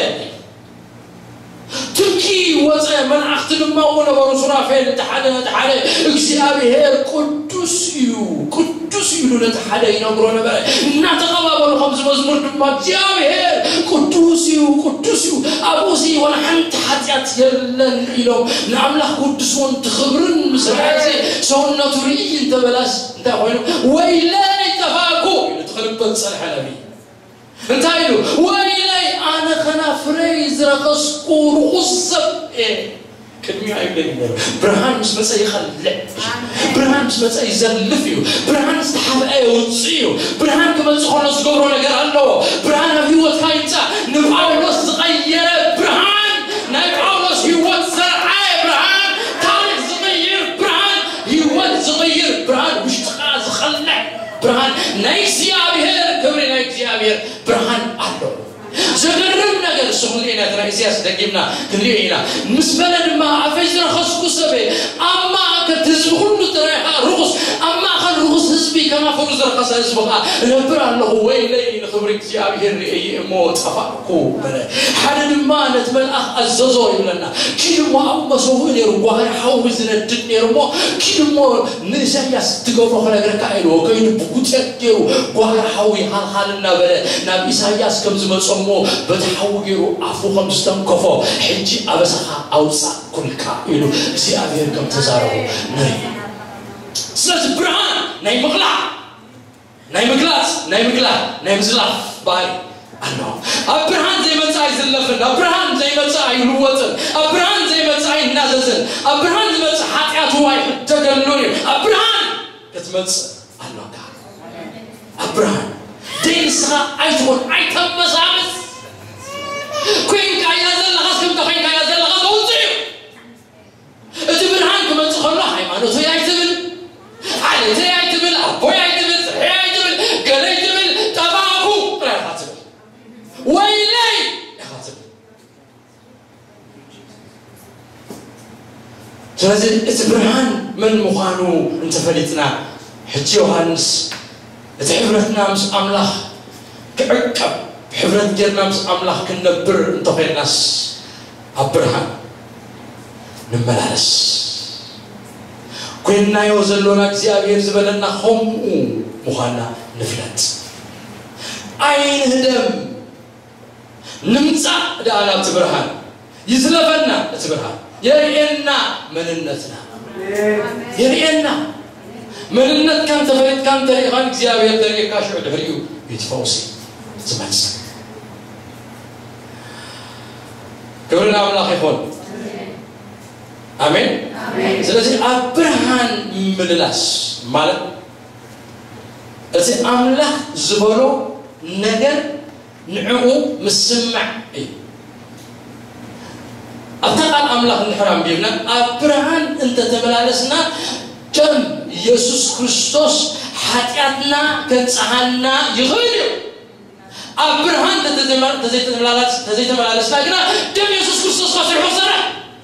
ትኪ ወፀ፣ መላእኽቲ ድማ ኣብኡ ነበሩ። ሱራፌል እቲ ሓደ ነቲ ሓደ እግዚኣብሔር ቅዱስ እዩ፣ ቅዱስ እዩ ኢሉ ነቲ ሓደ ይነግሮ ነበረ። እናተቐባበሉ ከምዚ መዝሙር ድማ እግዚኣብሔር ቅዱስ እዩ፣ ቅዱስ እዩ፣ ኣብኡ እዚ ዋላ ሓንቲ ሓጢኣት የለን ኢሎም ንኣምላኽ ክውድስዎ፣ እቲ ክብርን ምስ ረኣየ፣ ሰውነቱ ርእይ እንተበላስ እንታይ ኮይኑ? ወይለይ ጠፋእኩ ኢሉ እቲ ክልበጥ ዝጸንሐ ነቢይ። እንታይ ኢሉ? ወይለይ ኣነ ኸናፍረይ ዝረኸስኩ ርኹስ ሰብ እየ። ቅድሚኡ ኣይብለይን ነይሩ። ብርሃን ምስ መጸ ይኸልዕ። ብርሃን ምስ መጸ ይዘልፍ እዩ። ብርሃን ዝተሓብአ የውጽእ እዩ። ብርሃን ክመጽእ ከሎ ዝገብሮ ነገር ኣለዎ። ብርሃን ኣብ ህይወትካ ይምጻእ። ንጳውሎስ ዝቐየረ ብርሃን፣ ናይ ጳውሎስ ህይወት ዘርዓየ ብርሃን፣ ታሪኽ ዝቕይር ብርሃን፣ ህይወት ዝቕይር ብርሃን፣ ውሽጥኻ ዝኸልዕ ብርሃን ናይ እግዚኣብሔር፣ ክብሪ ናይ እግዚኣብሔር ብርሃን ኣሎ። ዘገርም ነገር፣ እሱ ክንሪኦ ኢና፣ እቲ ናይ ኢሳያስ ደጊምና ክንሪኦ ኢና። ምስ በለ ድማ፣ ኣፈይ ዝረኸስኩ ሰበ፣ ኣብ ማእከል ህዝቢ ኩሉ ጥራይ ኸኣ ርኹስ፣ ኣብ ማእከል ርኹስ ህዝቢ ከናፍሩ ዝረኸሰ ህዝቢ ኸኣ እነብር ኣለኹ፣ ወይለይ ንኽብሪ እግዚኣብሔር ርእየ እሞ ጠፋእኩ በለ። ሓደ ድማ ነቲ መልኣኽ ኣዘዞ ይብለና። ኪድ እሞ ኣብኡ መሰውኡ ነይሩ፣ ጓህሪ ሓዊ ዝነድድ ነይሩ እሞ፣ ኪድ እሞ ንኢሳያስ ትገብሮ ክነግረካ ኢልዎ፣ ከይዱ ብጉጤት ገይሩ ጓህሪ ሓዊ ሃልሃል እናበለ ናብ ኢሳያስ ከም ዝመጾ እሞ፣ በቲ ሓዊ ገይሩ ኣፉ ከም ዝተንከፎ፣ ሕጂ ኣበሳኻ ኣውጻእኩልካ ኢሉ እግዚኣብሔር ከም ተዛረቦ ንርኢ። ስለዚ ብርሃን ናይ ምቕላዕ ናይ ምግላጽ፣ ናይ ምግላፍ፣ ናይ ምዝላፍ ባህሪ ኣለዎ። ኣብ ብርሃን ዘይመጽእ ኣይዝለፍን፣ ኣብ ብርሃን ዘይመጽእ ኣይልወጥን፣ ኣብ ብርሃን ዘይመጽእ ኣይናዘዝን፣ ኣብ ብርሃን ዝመጽእ ሓጢኣቱ ኣይሕደገሉን እዩ። ኣብ ብርሃን ክትመጽእ ኣለካ። ኣብ ብርሃን ደይ ንስኻ ኣይትኾን፣ ኣይተመሳምስ። ኮይንካያ ዘለኻስ ከምታ ኮይንካያ ዘለኻ ከውጽእ እዩ። እቲ ብርሃን ክመጽእ ከሎ ሃይማኖተይ ኣይትብል፣ ዓሌተይ ኣይትብል፣ ኣቦይ ኣይትብል፣ ጽርሐይ ኣይትብል፣ ገለይ ትብል፣ ጠፋእኩ ጥራይ ኢኻ ትብል። ወይለይ ኢኻ ትብል። ስለዚ እቲ ብርሃን መን ምዃኑ እንተፈሊጥና፣ ሕጂ ዮሃንስ እቲ ሕብረትና ምስ ኣምላኽ ክዕቀብ፣ ሕብረት ጌርና ምስ ኣምላኽ ክንነብር እንተኾይንናስ፣ ኣብ ብርሃን ንመላለስ። ኮይንናዮ ዘሎና እግዚኣብሔር ዝበለና ከምኡ ምዃንና ንፍለጥ። ኣይንህደም፣ ንምጻእ ደኣ ናብቲ ብርሃን። ይዝለፈና እቲ ብርሃን፣ የርእየና መንነትና፣ የርእየና መንነትካ። እንተፈሊጥካ እንተሪኢኻን እግዚኣብሔር ተርእየካ፣ ሽዑ ድሕሪኡ እዩ እቲ ፈውሲ ዝመጽእ። ክብሪ ንኣምላኽ ይኹን። ኣሜን። ስለዚ ኣብ ብርሃን ምልላስ ማለት እቲ ኣምላኽ ዝበሎ ነገር ንዕኡ ምስማዕ እዩ። ኣብታ ቃል ኣምላኽ እንድሕር ኣንቢብና፣ ኣብ ብርሃን እንተተመላለስና፣ ደም የሱስ ክርስቶስ ሓጢኣትና ከንጽሃና ይኽእል እዩ። ኣብ ብርሃን እንተዘይተመ-፣ እንተዘይተመላለስ-፣ እንተዘይተመላለስና ግና፣ ደም የሱስ ክርስቶስ ካብ ስርሑ ክሰርሕ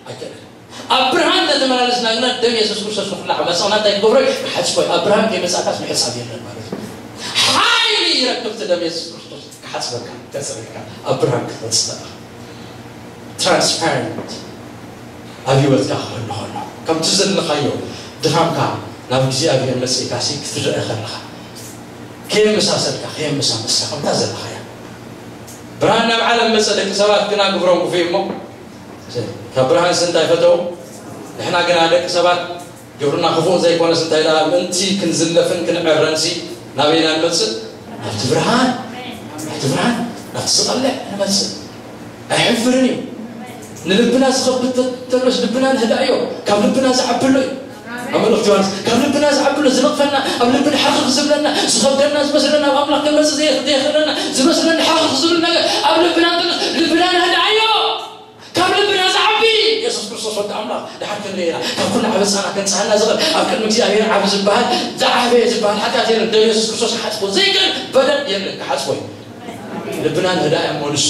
ኣይክእልን። ኣብ ብርሃን እንተተመላለስና ግና፣ ደም የሱስ ክርስቶስ ንኹላ ዓመፃና እንታይ ክገብሮ እዩ? ክሓፅቦ እዩ። ኣብ ብርሃን ከይመፃእካስ ምሕፃብ የለን ማለት እዩ። ሓይሊ ይረክብ እቲ ደም የሱስ ክርስቶስ ክሓፅበካ፣ ከፅርየካ፣ ኣብ ብርሃን ክትመፅእ ከለኻ። ትራንስፓረንት ኣብ ህይወትካ ክህሉ ከሎ፣ ከምቲ ዘለኻዮ ድኻምካ ናብ እግዚኣብሔር መፅእካ ሲ ክትረአ ከለኻ፣ ከየመሳሰልካ፣ ከየመሳመስካ፣ ከምታ ዘለኻያ። ብርሃን ናብ ዓለም መፀ፣ ደቂ ሰባት ግና ግብሮም ክፉእ እሞ፣ ካብ ብርሃንሲ እንታይ ፈተው? ንሕና ግና ደቂ ሰባት ግብርና ክፉእ ዘይኮነስ እንታይ ደኣ ምእንቲ ክንዝለፍን ክንዕረንሲ ናበይ ኢና ንመጽእ? ናብቲ ብርሃን፣ ናብቲ ብርሃን፣ ናብቲ ዝቐልዕ ንመጽእ። ኣይሕፍርን እዩ። ንልብና ዝኸብድ ተ-፣ ተሎስ ልብና ንህዳእዮ፣ ካብ ልብና ዝዓብሎ እዩ። ኣብ መልእኽቲ ዮሃንስ፣ ካብ ልብና ዝዓብሎ ዝነቕፈና፣ ኣብ ልብና ሕርኽርኽ ዝብለና፣ ዝኸብደና ዝመስለና፣ ኣብ ኣምላኽ ክንመጽእ ዘየ-፣ ዘየኽእለና ዝመስለና ሕርኽርኽ ዝብል ነገር ኣብ ልብና እንተሎስ ልብና ንህዳእዮ። ካብ ልብና ዝዓቢ የሱስ ክርስቶስ ወዲ ኣምላኽ ድሓር ክንርኢ ኢና። ካብ ኩሉ ዓመፃና ከንጽሃና ዝኽእል ኣብ ቅድሚ እግዚኣብሔር ዓቢ ዝበሃል፣ ዝዓበየ ዝበሃል ሓጢኣት የለን። ደም የሱስ ክርስቶስ ክሓጽቦ ዘይክእል በደል የለን፣ ክሓጽቦ እዩ። ልብና ንህዳእ እሞ ንሱ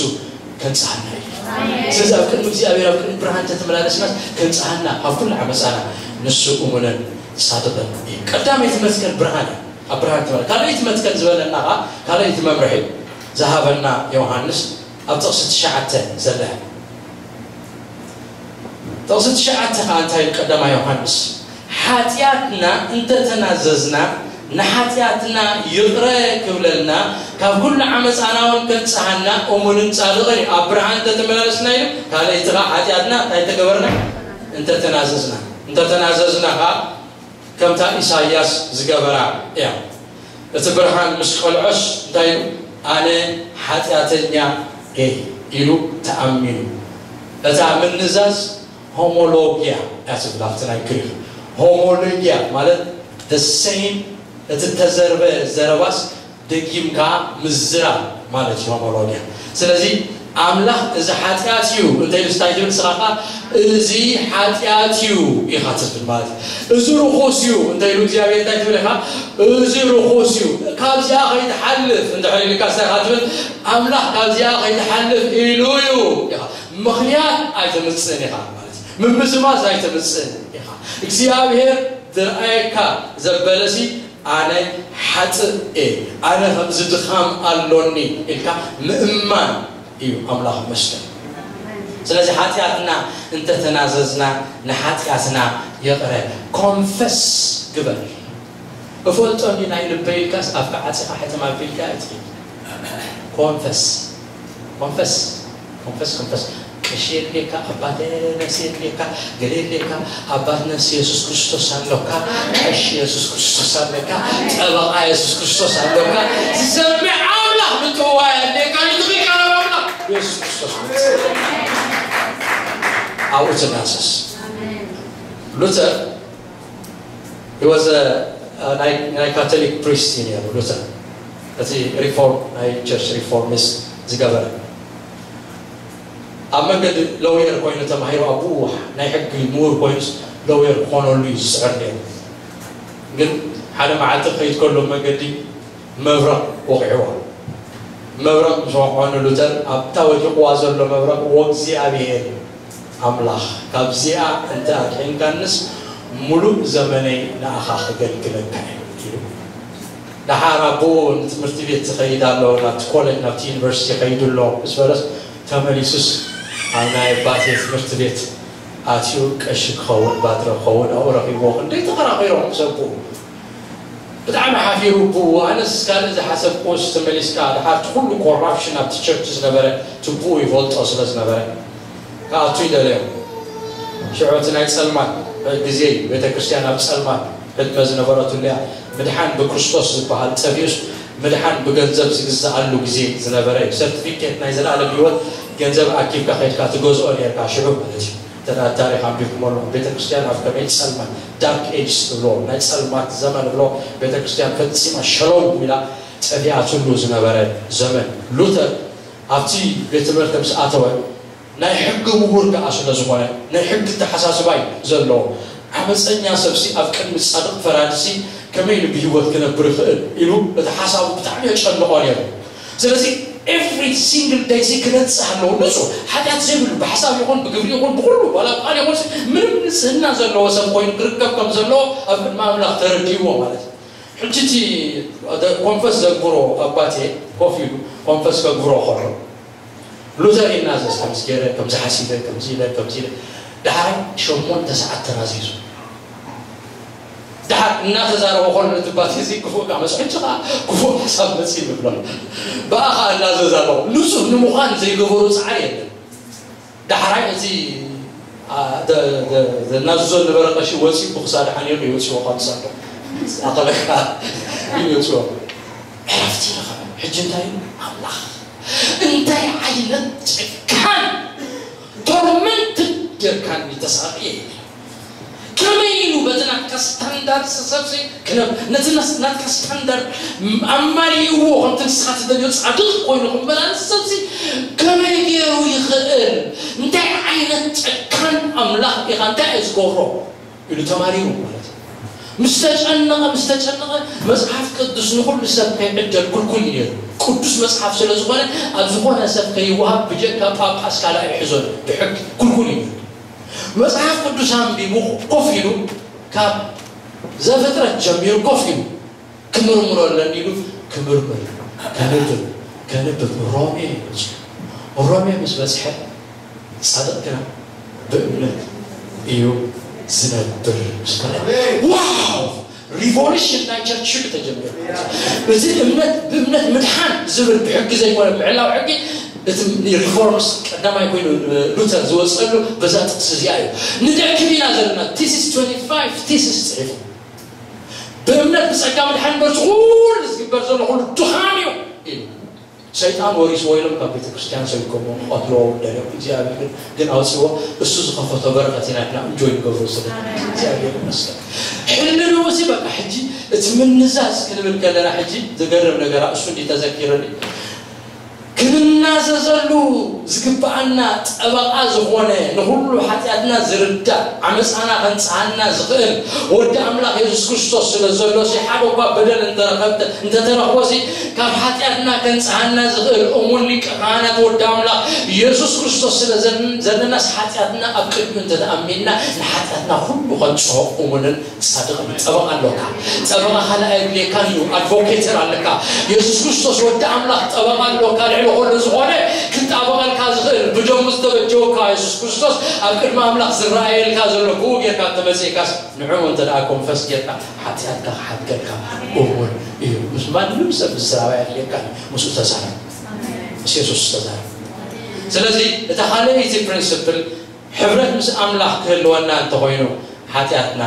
ከንጽሃና እዩ። ስለዚ ኣብ ቅድሚ እግዚኣብሔር፣ ኣብ ቅድሚ ብርሃን እንተተመላለስናስ ከንጽሃና፣ ካብ ኩሉ ዓመፃና ንሱ እሙንን ጻድቕን እዩ። ቀዳመይቲ መትከል ብርሃን እዩ። ኣብ ብርሃን ትመ-፣ ካልኣይቲ መትከል ዝበለና ኸዓ፣ ካልኣይቲ መምርሒ ዝሃበና ዮሃንስ ኣብ ጥቕሲ ትሽዓተ ዘላ። ጥቕሲ ትሽዓተ ኸዓ እንታይ ኢሉ ቀዳማይ ዮሃንስ? ሓጢኣትና እንተተናዘዝና፣ ንሓጢኣትና ይቕረ ክብለልና፣ ካብ ኩሉ ዓመፃና እውን ከንጽሃና እሙንን ጻድቕን እዩ። ኣብ ብርሃን እንተተመላለስና ኢሉ፣ ካልኣይቲ ኸዓ ሓጢኣትና እንታይ እንተገበርና? እንተተናዘዝና። እንተተናዘዝና ኸዓ ከምታ ኢሳይያስ ዝገበራ እያ። እቲ ብርሃን ምስ ቀልዖስ እንታይ ኢሉ? ኣነ ሓጢኣተኛ እየ ኢሉ ተኣሚኑ። እታ ምንዛዝ ሆሞሎጊያ እያ ትብል ኣብቲ ናይ ግሪክ። ሆሞሎጊያ ማለት the same፣ እቲ ተዘርበ ዘረባስ ደጊምካ ምዝራብ ማለት እዩ ሆሞሎጊያ። ስለዚ ኣምላኽ እዚ ሓጢኣት እዩ እንተ ኢሉ እንታይ ትብል ንስኻ ኸዓ? እዚ ሓጢኣት እዩ ኢኻ ትብል ማለት እዩ። እዚ ርኹስ እዩ እንተ ኢሉ እግዚኣብሔር እንታይ ትብል ኢኻ? እዚ ርኹስ እዩ፣ ካብዚኣ ከይትሓልፍ እንድሕር ኢልካ እንታይ ኢኻ ትብል? ኣምላኽ ካብዚኣ ከይትሓልፍ ኢሉ እዩ ኢኻ። ምኽንያት ኣይተምጽእን ኢኻ ማለት እዩ። ምምዝማዝ ኣይተምጽእን ኢኻ። እግዚኣብሔር ዝረኣየካ ዘበለሲ ኣነ ሓጥእ እየ፣ ኣነ ከምዚ ድኻም ኣሎኒ ኢልካ ምእማን እዩ ኣምላኽ መስገን። ስለዚ ሓጢኣትና እንተተናዘዝና ንሓጢኣትና ይቕረ ኮንፈስ ግበር። እፈልጦ እንዲ ናይ ልበይ ኢልካስ ኣፍካ ዓጺኻ ሕትም ኣቢልካ ኣይትኺድ። ኮንፈስ፣ ኮንፈስ፣ ኮንፈስ፣ ኮንፈስ። ቀሺ የድልየካ፣ ኣባተ ነፍሲ የድልየካ፣ ገለ የድልየካ፣ ኣባት ነፍሲ የሱስ ክርስቶስ ኣለካ፣ ቀሺ የሱስ ክርስቶስ ኣለካ፣ ጠበቓ የሱስ ክርስቶስ ኣለካ። ዝሰምዕ ኣምላኽ ምጥዋይ ኣድልየካ፣ ንትኽክል ኣምላኽ የሱስ ክርስቶስ። ኣብኡ ትናሰስ። ሉተር He was a, a ናይ ናይ ካቶሊክ ፕሪስት እዩ ነይሩ ሉተር። እቲ ሪፎርም ናይ ቸርች ሪፎርምስ ዝገበረ። ኣብ መንገዲ ሎየር ኮይኑ ተማሂሩ፣ ኣብኡ ናይ ሕጊ ምሁር ኮይኑስ ሎየር ክኾነሉ እዩ ዝስዕር ነይሩ። ግን ሓደ መዓልቲ ክኸይድ ከሎ መንገዲ መብረቕ ወቂዕዎ። መብረቕ ምስ ወቕዖ ንሉተር ኣብታ ወዲቕዋ ዘሎ መብረቕ፣ "ወእግዚኣብሔር ኣምላኽ፣ ካብዚኣ እንተ ኣድሒንካንስ ሙሉእ ዘመነይ ንኣኻ ከገልግለካ እየ" ኢሉ። ደሓር ኣቦኡ ንትምህርቲ ቤት ዝኸይድ ኣሎ፣ ናብቲ ኮሌጅ ናብቲ ዩኒቨርሲቲ ይኸይድ ኣሎ ምስ በለስ፣ ተመሊሱስ ኣብ ናይ ኣባቴ ትምህርቲ ቤት ኣትዩ ቀሺ ክኸውን ባድረ ክኸውን ኣብኡ ረኺብዎ። ክንደይ ተኸራኺሮም ምስ ኣቦኡ። ብጣዕሚ ሓፊሩ ኣቦኡ። ኣነስ ካልእ ዝሓሰብኩስ ተመሊስካ፣ ደሓር እቲ ኩሉ ኮራፕሽን ኣብቲ ቸርች ዝነበረ ትቡኡ ይፈልጦ ስለ ዝነበረ ክኣቱ ይደለዮ። ሽዑ እቲ ናይ ጸልማት ግዜ፣ ቤተ ክርስቲያን ኣብ ጸልማት ዕድመ ዝነበረትሉ እያ። ምድሓን ብክርስቶስ ዝበሃል ጠፊኡስ ምድሓን ብገንዘብ ዝግዝኣሉ ግዜ ዝነበረ እዩ። ሰርቲፊኬት ናይ ዘለኣለም ህይወት ገንዘብ ኣኪብካ ከይድካ ትገዝኦ ነርካ ሽዑ ማለት እዩ። እንተ ደኣ ታሪኽ ኣንቢብኩሞ ኣለኹም፣ ቤተ ክርስቲያን ኣብ ከመይ ጸልማት፣ ዳርክ ኤጅስ እብሎ፣ ናይ ጸልማት ዘመን እብሎ፣ ቤተ ክርስቲያን ፈጺማ ሸለው ኢላ ጠፊኣትሉ ዝነበረ ዘመን። ሉተር ኣብቲ ቤት ትምህርቲ ምስ ኣተወ፣ ናይ ሕጊ ምሁር ከኣ ስለ ዝኾነ፣ ናይ ሕጊ ኣተሓሳስባ እዩ ዘለዎ። ዓመጸኛ ሰብሲ ኣብ ቅድሚ ጻድቕ ፈራድሲ ከመይ ኢሉ ብህይወት ክነብር ይኽእል ኢሉ እቲ ሓሳቡ ብጣዕሚ የጨንቖ ነይሩ። ስለዚ ኤቭሪ ሲንግል ደይ ሲ ክነጽህ ኣለዎ። ንጹህ ሓጢኣት ዘይብሉ ብሓሳብ ይኹን ብግብሪ ይኹን ብኹሉ ዋላ ብቃል ይኹን ምንም ንጽህና ዘለዎ ሰብ ኮይኑ ክርከብ ከም ዘለዎ ኣብ ቅድሚ ኣምላኽ ተረዲእዎ ማለት እዩ። ሕጂ እቲ ኮንፈስ ዘግብሮ ኣባቴ ኮፍ ኢሉ ኮንፈስ ከግብሮ ከሎ ሉተር ይናዘዝ፣ ከምዚ ገይረ፣ ከምዚ ሓሲበ፣ ከምዚ ኢለ፣ ከምዚ ኢለ። ደሓር ሸሞንተ ሰዓት ተናዚዙ። ደሓር እናተዛረበ ከሎ ነቲ ኣባቴ እዚ ክፉእ ከኣ መጽ-፣ ሕጂ ከኣ ክፉእ ሓሳብ መጺኡ ንብሎ። ብኣ ከኣ እናዘዝ ኣለኹ። ንጹህ ንምዃን ዘይገበሮ ጻዕሪ የለን። ዳሕራይ እቲ፣ አ፣ ደ-፣ ደ-፣ ዘናዝዞ ዝነበረ ቀሺ ወፂኡ ብክሳዱ ሓኒቑ ይወፅዎ ካብ ሳንዱቕ። ኣኸለካ ይወፅዎ። ዕረፍቲ ረኸበ። ሕጂ እንታይ ኢሉ? ኣምላኽ፣ እንታይ ዓይነት ጨካን ቶርመንት ጌርካኒ ተሳቕየ። ከመይ ኢሉ በቲ ናትካ ስታንዳርድ ሰብሲ ክነብ-፣ ነቲ ናስ-፣ ናትካ ስታንዳርድ ኣማሊእዎ ከምቲ ንስኻ ትደልዮ ጻድቕ ኮይኑ ክምበላ ሰብሲ ከመይ ገይሩ ይኽእል? እንታይ ዓይነት ጨካን ኣምላኽ ኢኻ? እንታይ እየ ዝገብሮ? ኢሉ ተማሪሩ ማለት እዩ። ምስ ተጨነቐ፣ ምስ ተጨነቐ መጽሓፍ ቅዱስ ንኹሉ ሰብ ከይዕደል ክልኩል እዩ ነይሩ። ቅዱስ መጽሓፍ ስለ ዝኾነ ኣብ ዝኾነ ሰብ ከይወሃብ ብጀካ ጳጳስ ካልኣይ ይሕዞ ብሕጊ ክልኩል እዩ ነይሩ። መጽሓፍ ቅዱስ ኣንቢቡ ኮፍ ኢሉ ካብ ዘፍጥረት ጀሚሩ ኮፍ ኢሉ ክምርምሮ ኣለኒ ኢሉ ክምርምር፣ ከንብብ፣ ከንብብ ሮሜ ይበጽሑ። ሮሜ ምስ በጽሐ ጻድቕ ግና ብእምነት እዩ ዝነብር ምስ በለ፣ ዋው! ሪቮሉሽን ናይ ቸርች ሽዑ ተጀሚሩ። እዚ እምነት፣ ብእምነት ምድሓን ዝብል ብሕጊ ዘይኮነ ብዕላዊ ሕጊ፣ እቲ ሪፎርምስ ቀዳማይ ኮይኑ ሉተር ዝወፀሉ በዛ ጥቅሲ እዚኣ እዩ። ንደክም ኢና ዘለና። ቲሲስ ትወንቲ ፋይቭ ቲሲስ ፅሒፉ፣ "ብእምነት ብፀጋ ምድሓን እምበር፣ እዚ ኩሉ ዝግበር ዘሎ ኩሉ ድኻም እዩ" ኢሉ። ሰይጣን ወሪስዎ ኢሎም ካብ ቤተ ክርስቲያን ሰብኮሞ ክቐትልዎ እውን ደልዮም። እግዚኣብሔር ግን፣ ግን ኣውፅዎ። እሱ ዝኸፈቶ በረኸት ኢና ኢልና እንጆይ ንገብሮ ዘለና። እግዚኣብሔር ይመስገን። ሕልንኡ እዚ በቃ ሕጂ እቲ ምንዛዝ ክንብል ከለና ሕጂ ዝገርም ነገር እሱ እንዲ ተዘኪረኒ። ክንናዘዘሉ ዝግብኣና ጠበቓ ዝኾነ፣ ንኹሉ ሓጢኣትና ዝርዳእ፣ ዓመፃና ከንፅሃልና ዝኽእል ወዲ ኣምላኽ የሱስ ክርስቶስ ስለ ዘሎ፣ ሲ ሓደ እኳ በደል እንተረኸብተ-፣ እንተተረኽቦ ሲ ካብ ሓጢኣትና ከንፅሃልና ዝኽእል እሙን ሊቀ ካህናት ወዲ ኣምላኽ የሱስ ክርስቶስ ስለ ዘን-፣ ዘለናስ፣ ሓጢኣትና ኣብ ቅድሚኡ እንተተኣሚንና ንሓጢኣትና ኩሉ ከንፅሆ እሙንን ጻድቕ እዩ። ጠበቓ ኣለካ። ጠበቓ ካልእ ኣየድልየካን እዩ። ኣድቮኬተር ኣለካ። የሱስ ክርስቶስ ወዲ ኣምላኽ ጠበቓ ኣለካ። ልዕሊ ኩሉ ዝኾነ ክጣበቐልካ ዝኽእል፣ ብደሙ ዝተበጀወካ የሱስ ክርስቶስ ኣብ ቅድሚ ኣምላኽ ዝረኣየልካ ዘሎ ክቡር ጌርካ እንተመጺእካስ፣ ንዕኡ እንተ ደኣ ኮንፈስ ጌርካ፣ ሓጢኣትካ ክሓድገልካ እሙን እዩ። ምስ ማንም ሰብ ዝዛረብ ኣየድልየካን እዩ። ምስኡ ተዛረብ። ምስ የሱስ ተዛረብ። ስለዚ እታ ካልኣይቲ ፕሪንስፕል፣ ሕብረት ምስ ኣምላኽ ክህልወና እንተኾይኑ፣ ሓጢኣትና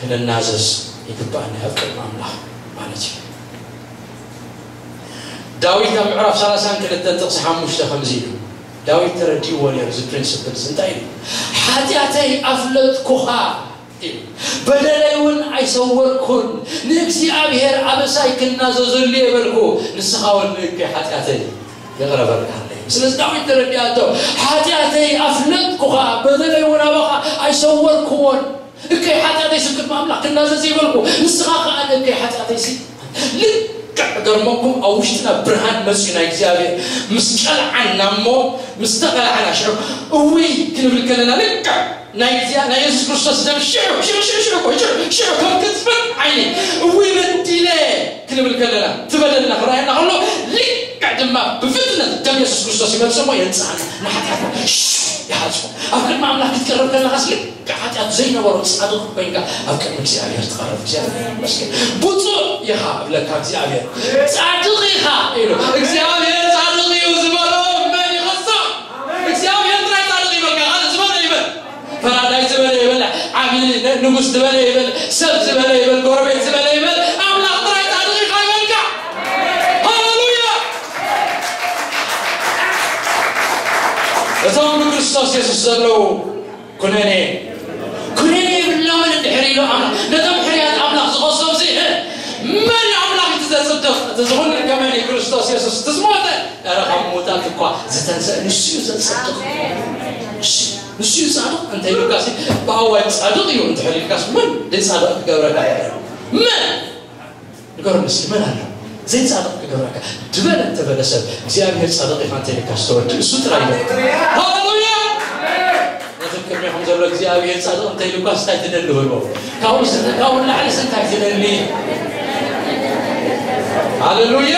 ክንናዘዝ ይግባኣና ኣብ ቅድሚ ኣምላኽ ማለት እዩ። ዳዊት ኣብ ምዕራፍ ሰላሳን ክልተን ጥቕሲ ሓሙሽተ ከምዚ ኢሉ፣ ዳዊት ተረዲእዎ ነይሩ እዚ ፕሪንስፕል እዚ። እንታይ ኢሉ? ሓጢኣተይ ኣፍለጥኩኻ ኢሉ፣ በደለይ እውን ኣይሰወርኩን። ንእግዚኣብሔር ኣበሳይ ክናዘዘሉ እየ በልኩ፣ ንስኻ እውን ንእከይ ሓጢኣተይ ይቕረ በልካለይ። ስለዚ ዳዊት ተረዲኣቶ፣ ሓጢኣተይ ኣፍለጥኩኻ፣ በደለይ እውን ኣባኻ ኣይሰወርኩዎን። እከይ ሓጢኣተይ ስብ ቅድሚ ኣምላኽ ክናዘዝ እየ በልኩ፣ ንስኻ ከኣ ንእከይ ሓጢኣተይ ሲ ልክዕ ገርመኩም ኣብ ውሽጥና ብርሃን መፅዩ ናይ እግዚኣብሔር ምስ ቀልዓና እሞ፣ ምስ ተቐላዕና ሽዑ እውይ ክንብል ከለና፣ ልክዕ ናይ እግዚኣብሔር ናይ የሱስ ክርስቶስ ደም ሽዑ ሽዑ ሽዑ ሽዑ ሽዑ ሽዑ ከም ቅጽበት ዓይኒ እውይ በዲለ ክንብል ከለና፣ ትበደልና ክረኣየና ከሎ፣ ልክዕ ድማ ብፍጥነት ደም የሱስ ክርስቶስ ይመጽእ እሞ የንጽኣና፣ ንሓጢኣትና ሽዑ ይሓጽቦ። ኣብ ቅድሚ ኣምላኽ ክትቀርብ ከለኻስ ልክዕ ሓጢኣት ዘይነበሮ ጻድቕ ኮይንካ ኣብ ቅድሚ እግዚኣብሔር ትቐርብ። እግዚኣብሔር ይመስገን። ብፁዕ ኢኻ እብለካ እግዚኣብሔር። ጻድቕ ኢኻ ኢሉ። እግዚኣብሔር ጻድቕ እዩ ዝበሎ መን ይኸሶ? እግዚኣብሔር ጥራይ ጻድቕ ይበልካ። ካልእ ዝበሎ ይበል። ፈራዳይ ዝበለ ይበል፣ ዓቢ ን-፣ ንጉስ ዝበለ ይበል፣ ሰብ ዝበለ ይበል፣ ጎረቤት ዝበለ ይበል፣ ኣምላኽ ጥራይ ጻድቕ ኢኻ ይበልካ። ሃሌሉያ! እቶም ንክርስቶስ የሱስ ዘለዉ ኩነኔ፣ ኩነኔ የብሎምን እንድሕር ኢሉ ኣምላኽ፣ ነቶም ሕርያት ኣምላኽ ዝኸሶም ሲ፣ መን ኣምላኽ እቲ ዘጽድቕ? እቲ ዝኹን ከመን እዩ? ክርስቶስ የሱስ እቲ ዝሞተ፣ ኧረ ካብ ምዉታት እኳ ዝተንስአ ንሱ እዩ ዘጽድቕ። እሺ፣ ንሱ እዩ ጻድቕ እንተ ኢሉካ ሲ፣ ብኣዋጅ ጻድቕ እዩ እንድሕር ኢልካስ፣ መን ዘይጻድቕ ክገብረካ ይኽእል? መን? ንገሩኒ እስኪ፣ መን ኣሎ ዘይጻድቕ ክገብረካ? ድበለ እንተበለ ሰብ፣ እግዚኣብሔር ጻድቕ ኢኻ እንተ ኢልካ ዝተወዲ እሱ ጥራይ እዩ። ሃሌሉያ! ነቲ ቅድሜኹም ዘሎ እግዚኣብሔር ጻድቕ እንተ ኢሉኳስ እንታይ ትደሊ በልዎ። ካብኡ ስ-፣ ካብኡ ንላዕሊስ እንታይ ትደሊ? ሃሌሉያ!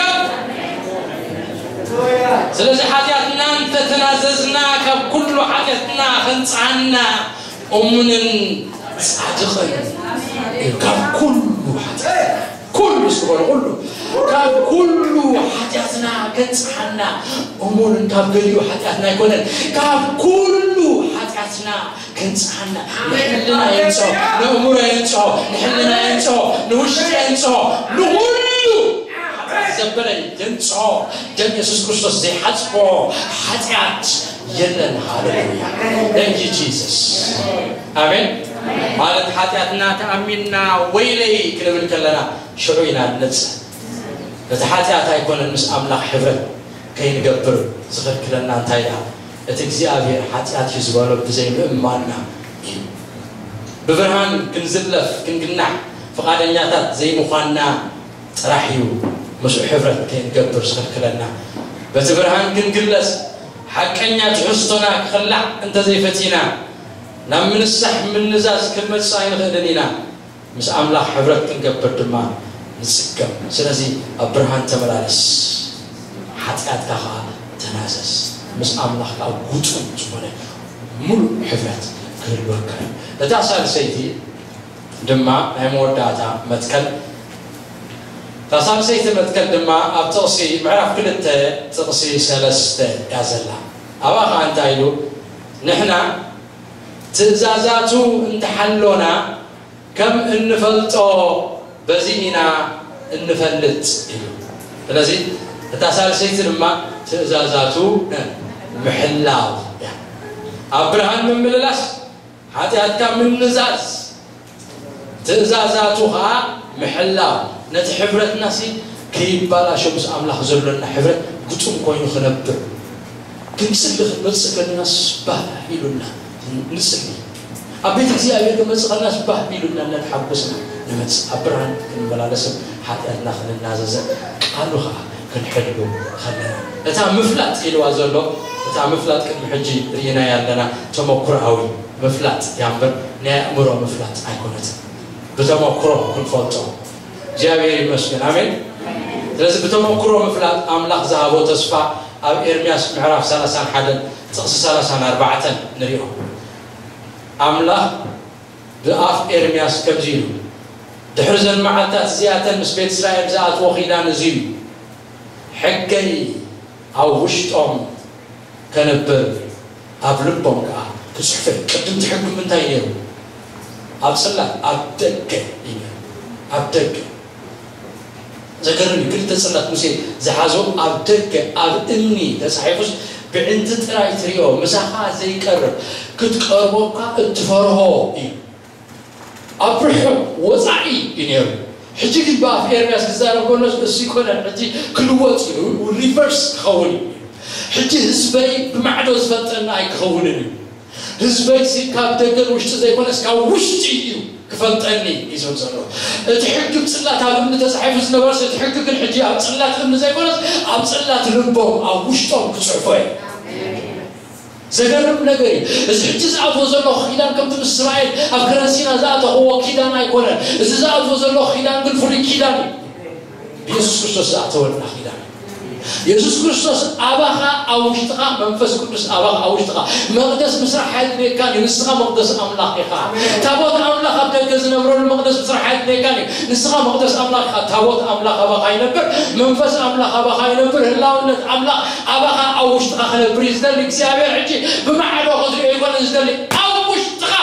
ስለዚ ሓጢኣትና እንተተናዘዝና ካብ ኩሉ ሓጢኣትና ክንጽዓና እሙንን ጻድቕን እዩ። ካብ ኩሉ ሓጢኣትና፣ ኩሉ እስኪ በሉ፣ ኩሉ፣ ካብ ኩሉ ሓጢኣትና ከንጽሓና፣ እሙንን ካብ ገሊኡ ሓጢኣትና ኣይኮነን፣ ካብ ኩሉ ሓጢኣትና ከንጽሓና። ንሕልና የንጽሆ፣ ንእምሮ የንጽሆ፣ ንሕልና የንጽሆ፣ ንውሽጢ የንጽሆ፣ ንኹሉ ዘበለ የንጽሆ። ደም የሱስ ክርስቶስ ዘይሓጽቦ ሓጢኣት የለን። ሃሌሉያ። Thank you Jesus። ኣሜን። ማለት ሓጢኣትና ተኣሚንና ወይለይ ክንብል ከለና ሽዑ ኢና ንነጽህ። እቲ ሓጢኣት ኣይኮነን ምስ ኣምላኽ ሕብረት ከይንገብር ዝኸልክለና እንታይ ደኣ? እቲ እግዚኣብሔር ሓጢኣት እዩ ዝበሎ ብዘይ ምእማንና እዩ። ብብርሃን ክንዝለፍ ክንግናዕ ፍቓደኛታት ዘይምዃንና ጥራሕ እዩ ምስኡ ሕብረት ከይንገብር ዝኸልክለና። በቲ ብርሃን ክንግለጽ ሓቀኛ ትሕዝቶና ክኽላዕ እንተዘይፈቲና ናብ ምንሳሕ ምንዛዝ ክንመጽእ ኣይንኽእልን ኢና። ምስ ኣምላኽ ሕብረት ክንገብር ድማ ንጽገም። ስለዚ ኣብ ብርሃን ተመላለስ፣ ሓጢኣትካ ኸኣ ተናዘዝ፣ ምስ ኣምላኽ ከኣ ግጡም ዝኾነ ምሉእ ሕብረት ክህልወካ እዩ። እታ ሳልሰይቲ ድማ ናይ መወዳእታ መትከል፣ እታ ሳልሰይቲ መትከል ድማ ኣብ ጥቕሲ ምዕራፍ ክልተ ጥቕሲ ሰለስተ እያ ዘላ። ኣብኣ ኸኣ እንታይ ኢሉ? ንሕና ትእዛዛቱ እንተሓሎና ከም እንፈልጦ በዚ ኢና እንፈልጥ ኢሉ። ስለዚ እታ ሳልሰይቲ ድማ ትእዛዛቱ ምሕላው እያ። ኣብ ብርሃን ምምልላስ፣ ሓጢኣትካ ምንዛዝ፣ ትእዛዛቱ ኸዓ ምሕላው፣ ነቲ ሕብረትናሲ ከይባላሾ ምስ ኣምላኽ ዘሎና ሕብረት ግጡም ኮይኑ ክነብር። ክንጽሊ ክንመጽእ ከለናስ ባህ ኢሉና ንጽሊ። ኣብ ቤት እግዚኣብሔር ክንመጽእ ከለናስ ባህ ኢሉና እናተሓጎስና ንመጽእ። ኣብ ብርሃን ክንመላለስን ሓጢኣትና ክንናዘዝን ቃሉ ኸዓ ክንሕሉ ከለና። እታ ምፍላጥ ኢልዋ ዘሎ፣ እታ ምፍላጥ ቅድሚ ሕጂ ርኢናያ ኣለና፣ ተመኩሮኣዊ ምፍላጥ እያ እምበር ናይ ኣእምሮ ምፍላጥ ኣይኮነትን። ብተመኩሮ ክንፈልጦ። እግዚኣብሔር ይመስገን። ኣሜን። ስለዚ ብተመኩሮ ምፍላጥ ኣምላኽ ዝሃቦ ተስፋ ኣብ ኤርምያስ ምዕራፍ ሰላሳን ሓደን ጥቕሲ ሰላሳን ኣርባዕተን ንሪኦ። ኣምላኽ ብኣፍ ኤርምያስ ከምዚ ኢሉ፣ ድሕሪ ዘን መዓልታት እዚኣተን ምስ ቤት እስራኤል ዝኣትዎ ኪዳን እዚ እዩ። ሕገይ ኣብ ውሽጦም ከነብር፣ ኣብ ልቦም ከዓ ክፅሕፈ። ቅድም ትሕግም እንታይ ነይሩ? ኣብ ፅላት ኣብ ደገ እዩ ነይሩ። ኣብ ደገ ዘገርም እዩ። ክልተ ፅላት ሙሴ ዝሓዞ ኣብ ደገ ኣብ እምኒ ተፃሒፉስ ብዕንቲ ጥራይ ትሪኦ፣ ምሳኻ ዘይቀርብ ክትቀርቦ እኳ እትፈርሆ እዩ። ኣብ ርሑቕ ወፃኢ እዩ ነይሩ። ሕጂ ግን ብኣፍ ኤርምያስ ክዛረብ ከሎስ እሱ ይኮነን፣ ሕጂ ክልወጥ እዩ፣ ሪቨርስ ክኸውን እዩ። ሕጂ ህዝበይ ብማዕዶ ዝፈልጠና ኣይክኸውንን እዩ። ህዝበይ ሲ ካብ ደገን ውሽጢ ዘይኮነስ ካብ ውሽጢ እዩ ክፈልጠኒ እዩ ዝብል ዘሎ። እቲ ሕጊ ብፅላት ኣብ እምኒ ተፃሒፉ ዝነበረስ እቲ ሕጊ ግን ሕጂ ኣብ ፅላት እምኒ ዘይኮነስ ኣብ ፅላት ልቦም ኣብ ውሽጦም ክፅሕፎ እዩ። ዘገርም ነገር እዩ። እዚ ሕጂ ዝኣትዎ ዘለኹ ኪዳን ከምቲ ምስ እስራኤል ኣብ ከረን ሲና ዝኣተኽዎ ኪዳን ኣይኮነን። እዚ ዝኣትዎ ዘለኹ ኪዳን ግን ፍሉይ ኪዳን እዩ። ብየሱስ ክርስቶስ ዝኣተወልና ኪዳን እዩ። የሱስ ክርስቶስ ኣባኻ ኣብ ውሽጥኻ፣ መንፈስ ቅዱስ ኣባኻ ኣብ ውሽጥኻ። መቕደስ ምስራሕ ኣየድልየካን እዩ። ንስኻ መቕደስ ኣምላኽ ኢኻ። ታቦት ኣምላኽ ኣብ ደገ ዝነብረሉ መቕደስ ምስራሕ ኣየድልየካን እዩ። ንስኻ መቕደስ ኣምላኽ ኢኻ። ታቦት ኣምላኽ ኣባኻ ይነብር። መንፈስ ኣምላኽ ኣባኻ ይነብር። ህላውነት ኣምላኽ ኣባኻ ኣብ ውሽጥኻ ክነብር እዩ ዝደሊ እግዚኣብሔር። ሕጂ ብማዕዶ ክትሪኦ ይኮነ ዝደሊ፣ ኣብ ውሽጥኻ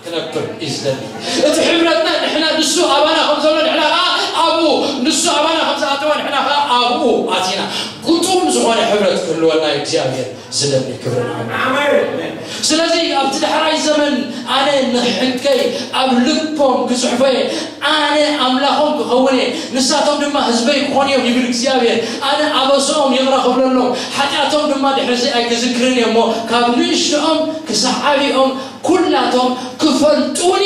ክነብር እዩ ዝደሊ። እቲ ሕብረትና ንሕና ንሱ ኣባና ከም ዘሎ ንሕና ከዓ ኣብኡ፣ ንሱ ኣባና ከም ዝኣተወ ንሕና ከዓ ኣብኡ ኣቲና። ግጡም ዝኾነ ሕብረት ክህልወና እዩ እግዚኣብሔር ዝደሊ። ክብርን ኣሜን። ስለዚ ኣብቲ ዳሕራይ ዘመን ኣነ ንሕገይ ኣብ ልቦም ክጽሕፎ እየ፣ ኣነ ኣምላኾም ክኸውን እየ፣ ንሳቶም ድማ ህዝበይ ክኾኑ እዮም ይብል እግዚኣብሔር። ኣነ ኣበስኦም ይቕረ ክብለሎም፣ ሓጢኣቶም ድማ ድሕርዚ ኣይክዝክርን እየ እሞ ካብ ንእሽትኦም ክሳዕ ዓብኦም ኩላቶም ክፈልጡኒ፣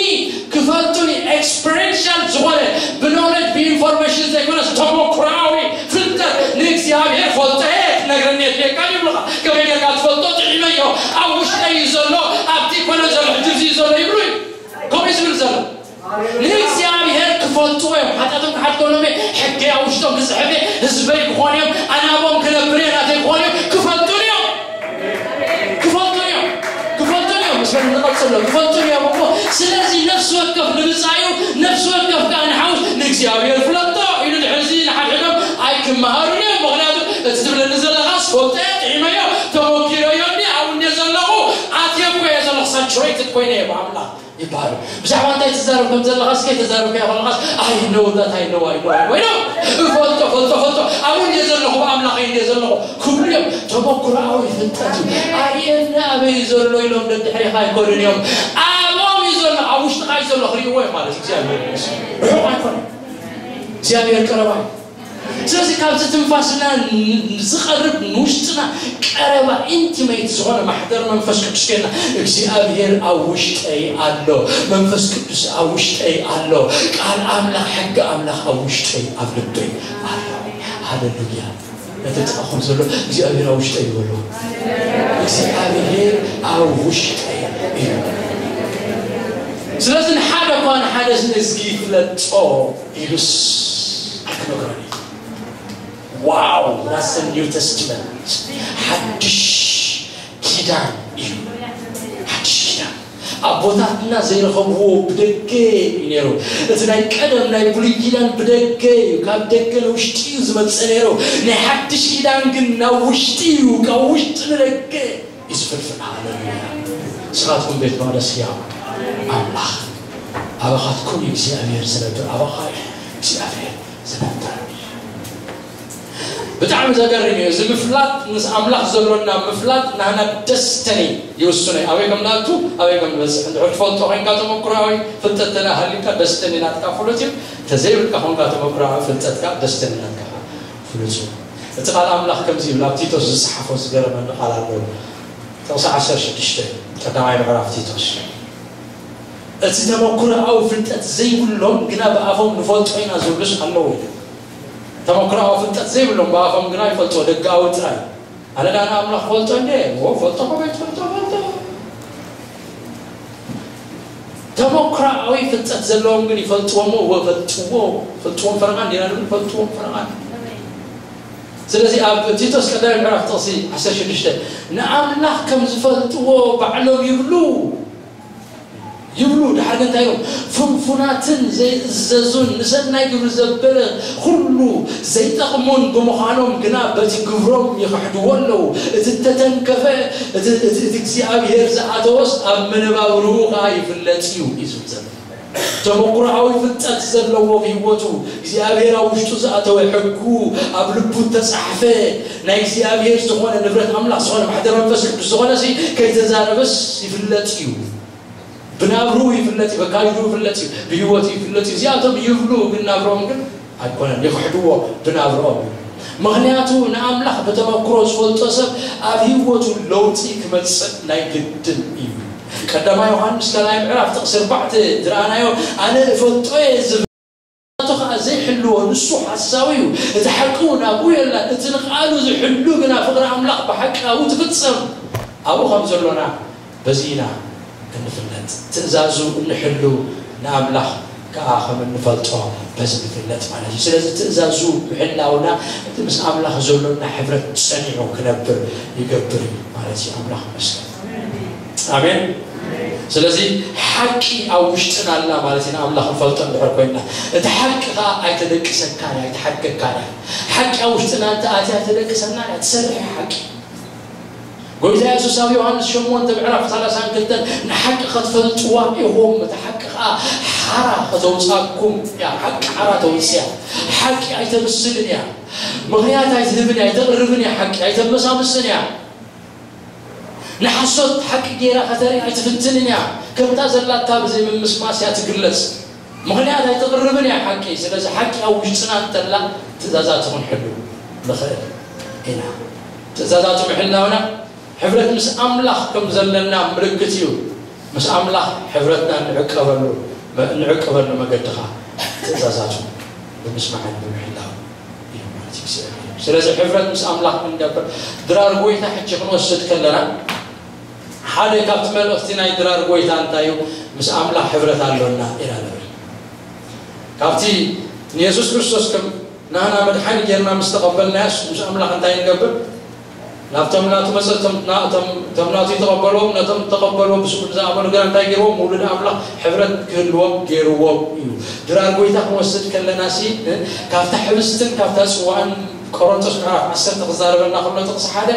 ክፈልጡኒ። ኤክስፐሪንሻል ዝኾነ ብኖሌጅ ብኢንፎርሜሽን ዘይኮነስ ተመኩራዊ ፍልጠት ንእግዚኣብሔር ፈልጦ እየ ትነግረኒ የድልየካ ይብሉኻ። ከመይ ጌርካ ትፈልጦ? ጥዒመዮ። ኣብ ውሽጠይ እዩ ዘሎ፣ ኣብቲ ይኮነ ዘሎ፣ ሕጂ እዩ ዘሎ ይብሉ እዩ። ከምኡ እዩ ዝብል ዘሎ። ንእግዚኣብሔር ክፈልጥዎ እዮም። ሓጢኣቶም ክሓድገሎም እየ፣ ሕገይ ኣብ ውሽጦም ክፅሕፍ እየ፣ ህዝበይ ክኾኑ እዮም፣ ኣናቦም ክነብር እየ፣ ናተይ ክኾኑ እዮም። ክፈልጡን እዮም። ክፈልጡን እዮም። ክፈልጡን እዮም። ምስ በሉ ንቐፅሎ። ክፈልጡን እዮም እሞ፣ ስለዚ ነፍሲ ወከፍ ንብፃዩ፣ ነፍሲ ወከፍ ከዓ ንሓውስ ንእግዚኣብሔር ፍለጦ ኢሉ ድሕርዚ ንሓድሕዶም ኣይክመሃሩን እዮም። ምኽንያቱ እቲ ትብለኒ ዘለኻስ ፈልጠ፣ ጥዒመዮ፣ ተመኪረዮ፣ እኒ ኣብኡ እንደ ዘለኹ ኣትየ እኮ እየ ዘለኹ፣ ሳቹሬትድ ኮይነ እየ ብኣምላኽ ይበሃሉ። ብዛዕባ እንታይ ትዛረብ ከም ዘለኻስ ከይተዛረብካዮ ከለኻስ፣ I know that I know, I know, I know, I know። እፈልጦ፣ ፈልጦ፣ ፈልጦ። ኣብኡ እንደ ዘለኹ፣ ብኣምላኸይ እንደ ዘለኹ ክብሉ እዮም። ተመኩሮኣዊ ፍልጠት እዩ። ኣየና ኣበይ ዘሎ ኢሎም ደድሕሪኻ ኣይኮኑን እዮም። ኣብኦም እዩ ዘሎ፣ ኣብ ውሽጥኻ እዩ ዘሎ፣ ክርእይዎ እዮም ማለት እዩ። እግዚኣብሔር ይመስገን። ርሑቕ ኣይኮነን። እግዚኣብሔር ቀረባ እዩ። ስለዚ ካብቲ ትንፋስና ን-፣ ዝቐርብ ንውሽጥና ቀረባ ኢንቲሜት ዝኾነ ማሕደር መንፈስ ቅዱስ ጌርና እግዚኣብሔር ኣብ ውሽጠይ ኣሎ፣ መንፈስ ቅዱስ ኣብ ውሽጠይ ኣሎ፣ ቃል ኣምላኽ ሕጊ ኣምላኽ ኣብ ውሽጠይ ኣብ ልበይ ኣሎ። ሃሌሉያ። ነቲ ጥቓኹም ዘሎ እግዚኣብሔር ኣብ ውሽጠይ እዩ በሎ። እግዚኣብሔር ኣብ ውሽጠይ እዩ። ስለዚ ንሓደ እኳ ንሓደ ነዝጊ ይፍለጦ ኢሉስ ኣይክነግሮን እዩ። ዋው፣ that's a new testament። ሓድሽ ኪዳን እዩ። ሓድሽ ኪዳን ኣቦታትና ዘይረኸብዎ ብደገ እዩ ነይሩ። እቲ ናይ ቀደም ናይ ብሉይ ኪዳን ብደገ እዩ፣ ካብ ደገ ንውሽጢ እዩ ዝመፅእ ነይሩ። ናይ ሓድሽ ኪዳን ግን ናብ ውሽጢ እዩ፣ ካብ ውሽጢ ንደገ እዩ ዝፍልፍል። ሃሌሉያ። ንስኻትኩም ቤት መቕደስ ህያው ኣምላኽ ኣባኻትኩም እዩ እግዚኣብሔር ዝነብር፣ ኣባኻ እዩ እግዚኣብሔር ዝነብር። ብጣዕሚ ዘገርም እዩ። እዚ ምፍላጥ፣ ምስ ኣምላኽ ዘሎና ምፍላጥ ናህና ደስተኒ ይውስኖ እዩ። ኣበይ ከም ንኣቱ፣ ኣበይ ከም ንበጽሕ። እንድሕር ትፈልጦ ኮይንካ ተመኩሮኣዊ ፍልጠት ተናሃሊካ ደስተኒ ናትካ ፍሉጥ እዩ። ተዘይብልካ ኮንካ ተመኩሮኣዊ ፍልጠትካ ደስተኒ ናትካ ፍሉጥ እዩ። እቲ ቃል ኣምላኽ ከምዚ ይብል፣ ኣብ ቲቶስ ዝጸሓፎ ዝገረመኒ ቃል ኣሎ። ጥቕሲ ዓሰርተ ሽዱሽተ፣ ቀዳማይ ምዕራፍ ቲቶስ። እቲ ተመኩሮኣዊ ፍልጠት ዘይብሎም ግና ብኣፎም ንፈልጦ ኢና ዝብሉስ ኣለዉ። ተመኩሮኣዊ ፍልጠት ዘይብሎም ብኣፎም ግና ይፈልጥዎ፣ ደጋዊ ጥራይ። ኣነ ዳኣ ንኣምላኽ ፈልጦ እንዴ? እዎ፣ ፈልጦ፣ ከመይ ትፈልጦ? ፈልጦ። ተመኩሮኣዊ ፍልጠት ዘለዎም ግን ይፈልጥዎ እሞ፣ እዎ፣ ፈልጥዎ። ፈልጥዎም ፈረቓ እንዲና ንብል፣ ፈልጥዎም ፈረቓ። ስለዚ ኣብ ቲቶስ ቀዳማይ ምዕራፍ ጥቕሲ ዓሰርተ ሽዱሽተ፣ ንኣምላኽ ከም ዝፈልጥዎ ባዕሎም ይብሉ። ይብሉ። ድሓር ግን እንታይ ኢሎም? ፍንፉናትን ዘይእዘዙን፣ ንሰናይ ግብሪ ዘበለ ኩሉ ዘይጠቕሙን ብምዃኖም ግና በቲ ግብሮም ይኽሕድዎ ኣለዉ። እቲ እተተንከፈ፣ እቲ እቲ- እቲ እግዚኣብሔር ዝኣተወስ ኣብ መነባብርኡ ኸዓ ይፍለጥ እዩ እዩ ዝብል ዘሎ። ተመኩሮኣዊ ፍልጠት ዘለዎ ብህይወቱ እግዚኣብሔር ኣብ ውሽጡ ዝኣተወ ሕጉ ኣብ ልቡ እተጻሕፈ ናይ እግዚኣብሔር ዝኾነ ንብረት ኣምላኽ ዝኾነ ማሕደር መንፈስ ቅዱስ ዝኾነ ሲ ከይተዛረበስ ይፍለጥ እዩ። ብናብርኡ ይፍለጥ እዩ፣ በካይዱ ይፍለጥ እዩ፣ ብህይወቱ ይፍለጥ እዩ። እዚኣቶም ይብሉ ግን ናብሮም ግን ኣይኮነን፣ ይኽሕድዎ ብናብርኦም እዩ። ምኽንያቱ ንኣምላኽ ብተመክሮ ዝፈልጦ ሰብ ኣብ ህይወቱ ለውጢ ክመጽእ ናይ ግድን እዩ። ቀዳማይ ዮሃንስ ካልኣይ ምዕራፍ ጥቕሲ ኣርባዕተ ዝረኣናዮ ኣነ እፈልጦ እየ ዝብል ናቱ ኸዓ ዘይሕልዎ ንሱ ሓሳዊ እዩ። እቲ ሓቂ እውን ኣብኡ የላን። እቲ ንቃሉ ዝሕሉ ግና ፍቕሪ ኣምላኽ ብሓቂ ኣብኡ ትፍጸም። ኣብኡ ከም ዘሎና በዚ ኢና እንፍለጥ። ትእዛዙ እንሕሉ ንኣምላኽ ከኣ ከም እንፈልጦ በዚ ንፍለጥ ማለት እዩ። ስለዚ ትእዛዙ ምሕላውና እቲ ምስ ኣምላኽ ዘሎና ሕብረት ጸኒዑ ክነብር ይገብር እዩ ማለት እዩ። ኣምላኽ ይመስገን። ኣሜን። ስለዚ ሓቂ ኣብ ውሽጥና ኣላ ማለት ኢና፣ ኣምላኽ ንፈልጦ እንድሕር ኮይንና። እቲ ሓቂ ከኣ ኣይተደቅሰካን እያ፣ ኣይትሓድገካን እያ። ሓቂ ኣብ ውሽጥና እንተ ኣትያ ኣይተደቅሰናን እያ፣ ትሰርሕ እያ ሓቂ። ጎይታ የሱስ ኣብ ዮሃንስ ሸሞንተ ምዕራፍ ሰላሳን ክልተን ንሓቂ ኸትፈልጥዋ ኢኹም፣ እታ ሓቂ ኸኣ ሓራ ኸተውጻኩም እያ። ሓቂ ሓራ ተውጽያ። ሓቂ ኣይተምስልን እያ። ምኽንያት ኣይትህብን እያ፣ ኣይተቕርብን እያ። ሓቂ ኣይተመሳምስን እያ። ንሓሶት ሓቂ ገይራ ኸተርኢ ኣይትፍትንን እያ። ከምታ ዘላታ ብዘይ ምምስማስ እያ ትግለጽ። ምኽንያት ኣይተቕርብን እያ ሓቂ። ስለዚ ሓቂ ኣብ ውሽጥና እንተላ ትእዛዛቱ ክንሕሉ ንኽእል ኢና። ትእዛዛቱ ምሕላውና ሕብረት ምስ ኣምላኽ ከም ዘለና ምልክት እዩ። ምስ ኣምላኽ ሕብረትና እንዕቀበሉ እንዕቀበሉ መገዲ ኸኣ ትእዛዛቱ ብምስማዕን ብምሕላው እዩ ማለት እዩ። ስለዚ ሕብረት ምስ ኣምላኽ ክንገብር ድራር ጎይታ ሕጂ ክንወስድ ከለና ሓደ ካብቲ መልእኽቲ ናይ ድራር ጎይታ እንታይ እዩ? ምስ ኣምላኽ ሕብረት ኣሎና ኢና ንብል። ካብቲ ንየሱስ ክርስቶስ ከም ናህና መድሓኒ ጌርና ምስ ተቐበልናዮስ ምስ ኣምላኽ እንታይ ንገብር? ናብቶም ናቱ መጸ እቶም ና- እቶም- እቶም ናቱ ይተቐበልዎም፣ ነቶም ተቐበልዎ ብስሙ ዝኣመኑ ግና እንታይ ገይርዎም? ውሉድ ኣምላኽ ሕብረት ክህልዎም ገይርዎም እዩ። ድራር ጎይታ ክንወስድ ከለና ሲ እ፣ ካብታ ሕብስትን ካብታ ጽዋእን ቆሮንቶስ ምዕራፍ ዓሰርተ ክዛረበና ከሎ ጥቕሲ ሓደ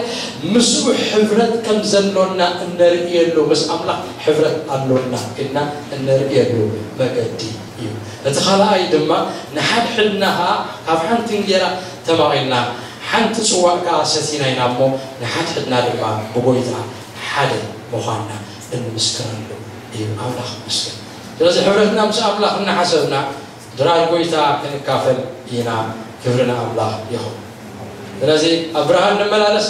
ምስኡ ሕብረት ከም ዘሎና እነርእየሉ፣ ምስ ኣምላኽ ሕብረት ኣሎና ኢልና እነርእየሉ መገዲ እዩ። እቲ ካልኣይ ድማ ንሓድሕድና ኸዓ ካብ ሓንቲ እንጌራ ተማቒልና ሓንቲ ጽዋእ ከኣ ሰቲና ኢና እሞ ንሓድሕድና ድማ ብጎይታ ሓደ ምዃንና እንምስክረሉ እዩ። ኣምላኽ ይመስገን። ስለዚ ሕብረትና ምስ ኣምላኽ እናሓሰብና ድራር ጎይታ ክንካፈል ኢና። ክብሪ ንኣምላኽ ይኹን። ስለዚ ኣብ ብርሃን ንመላለስ፣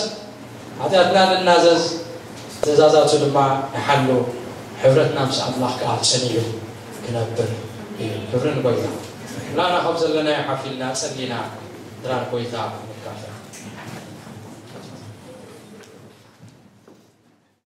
ሓጢኣትና ንናዘዝ፣ ትእዛዛቱ ድማ ንሓሉ፣ ሕብረትና ምስ ኣምላኽ ከኣ ጸኒዑ ክነብር እዩ። ክብሪ ንጎይታ። ኩላና ካብ ዘለናዮ ሓፊልና ጸሊና ድራር ጎይታ ንካፈል።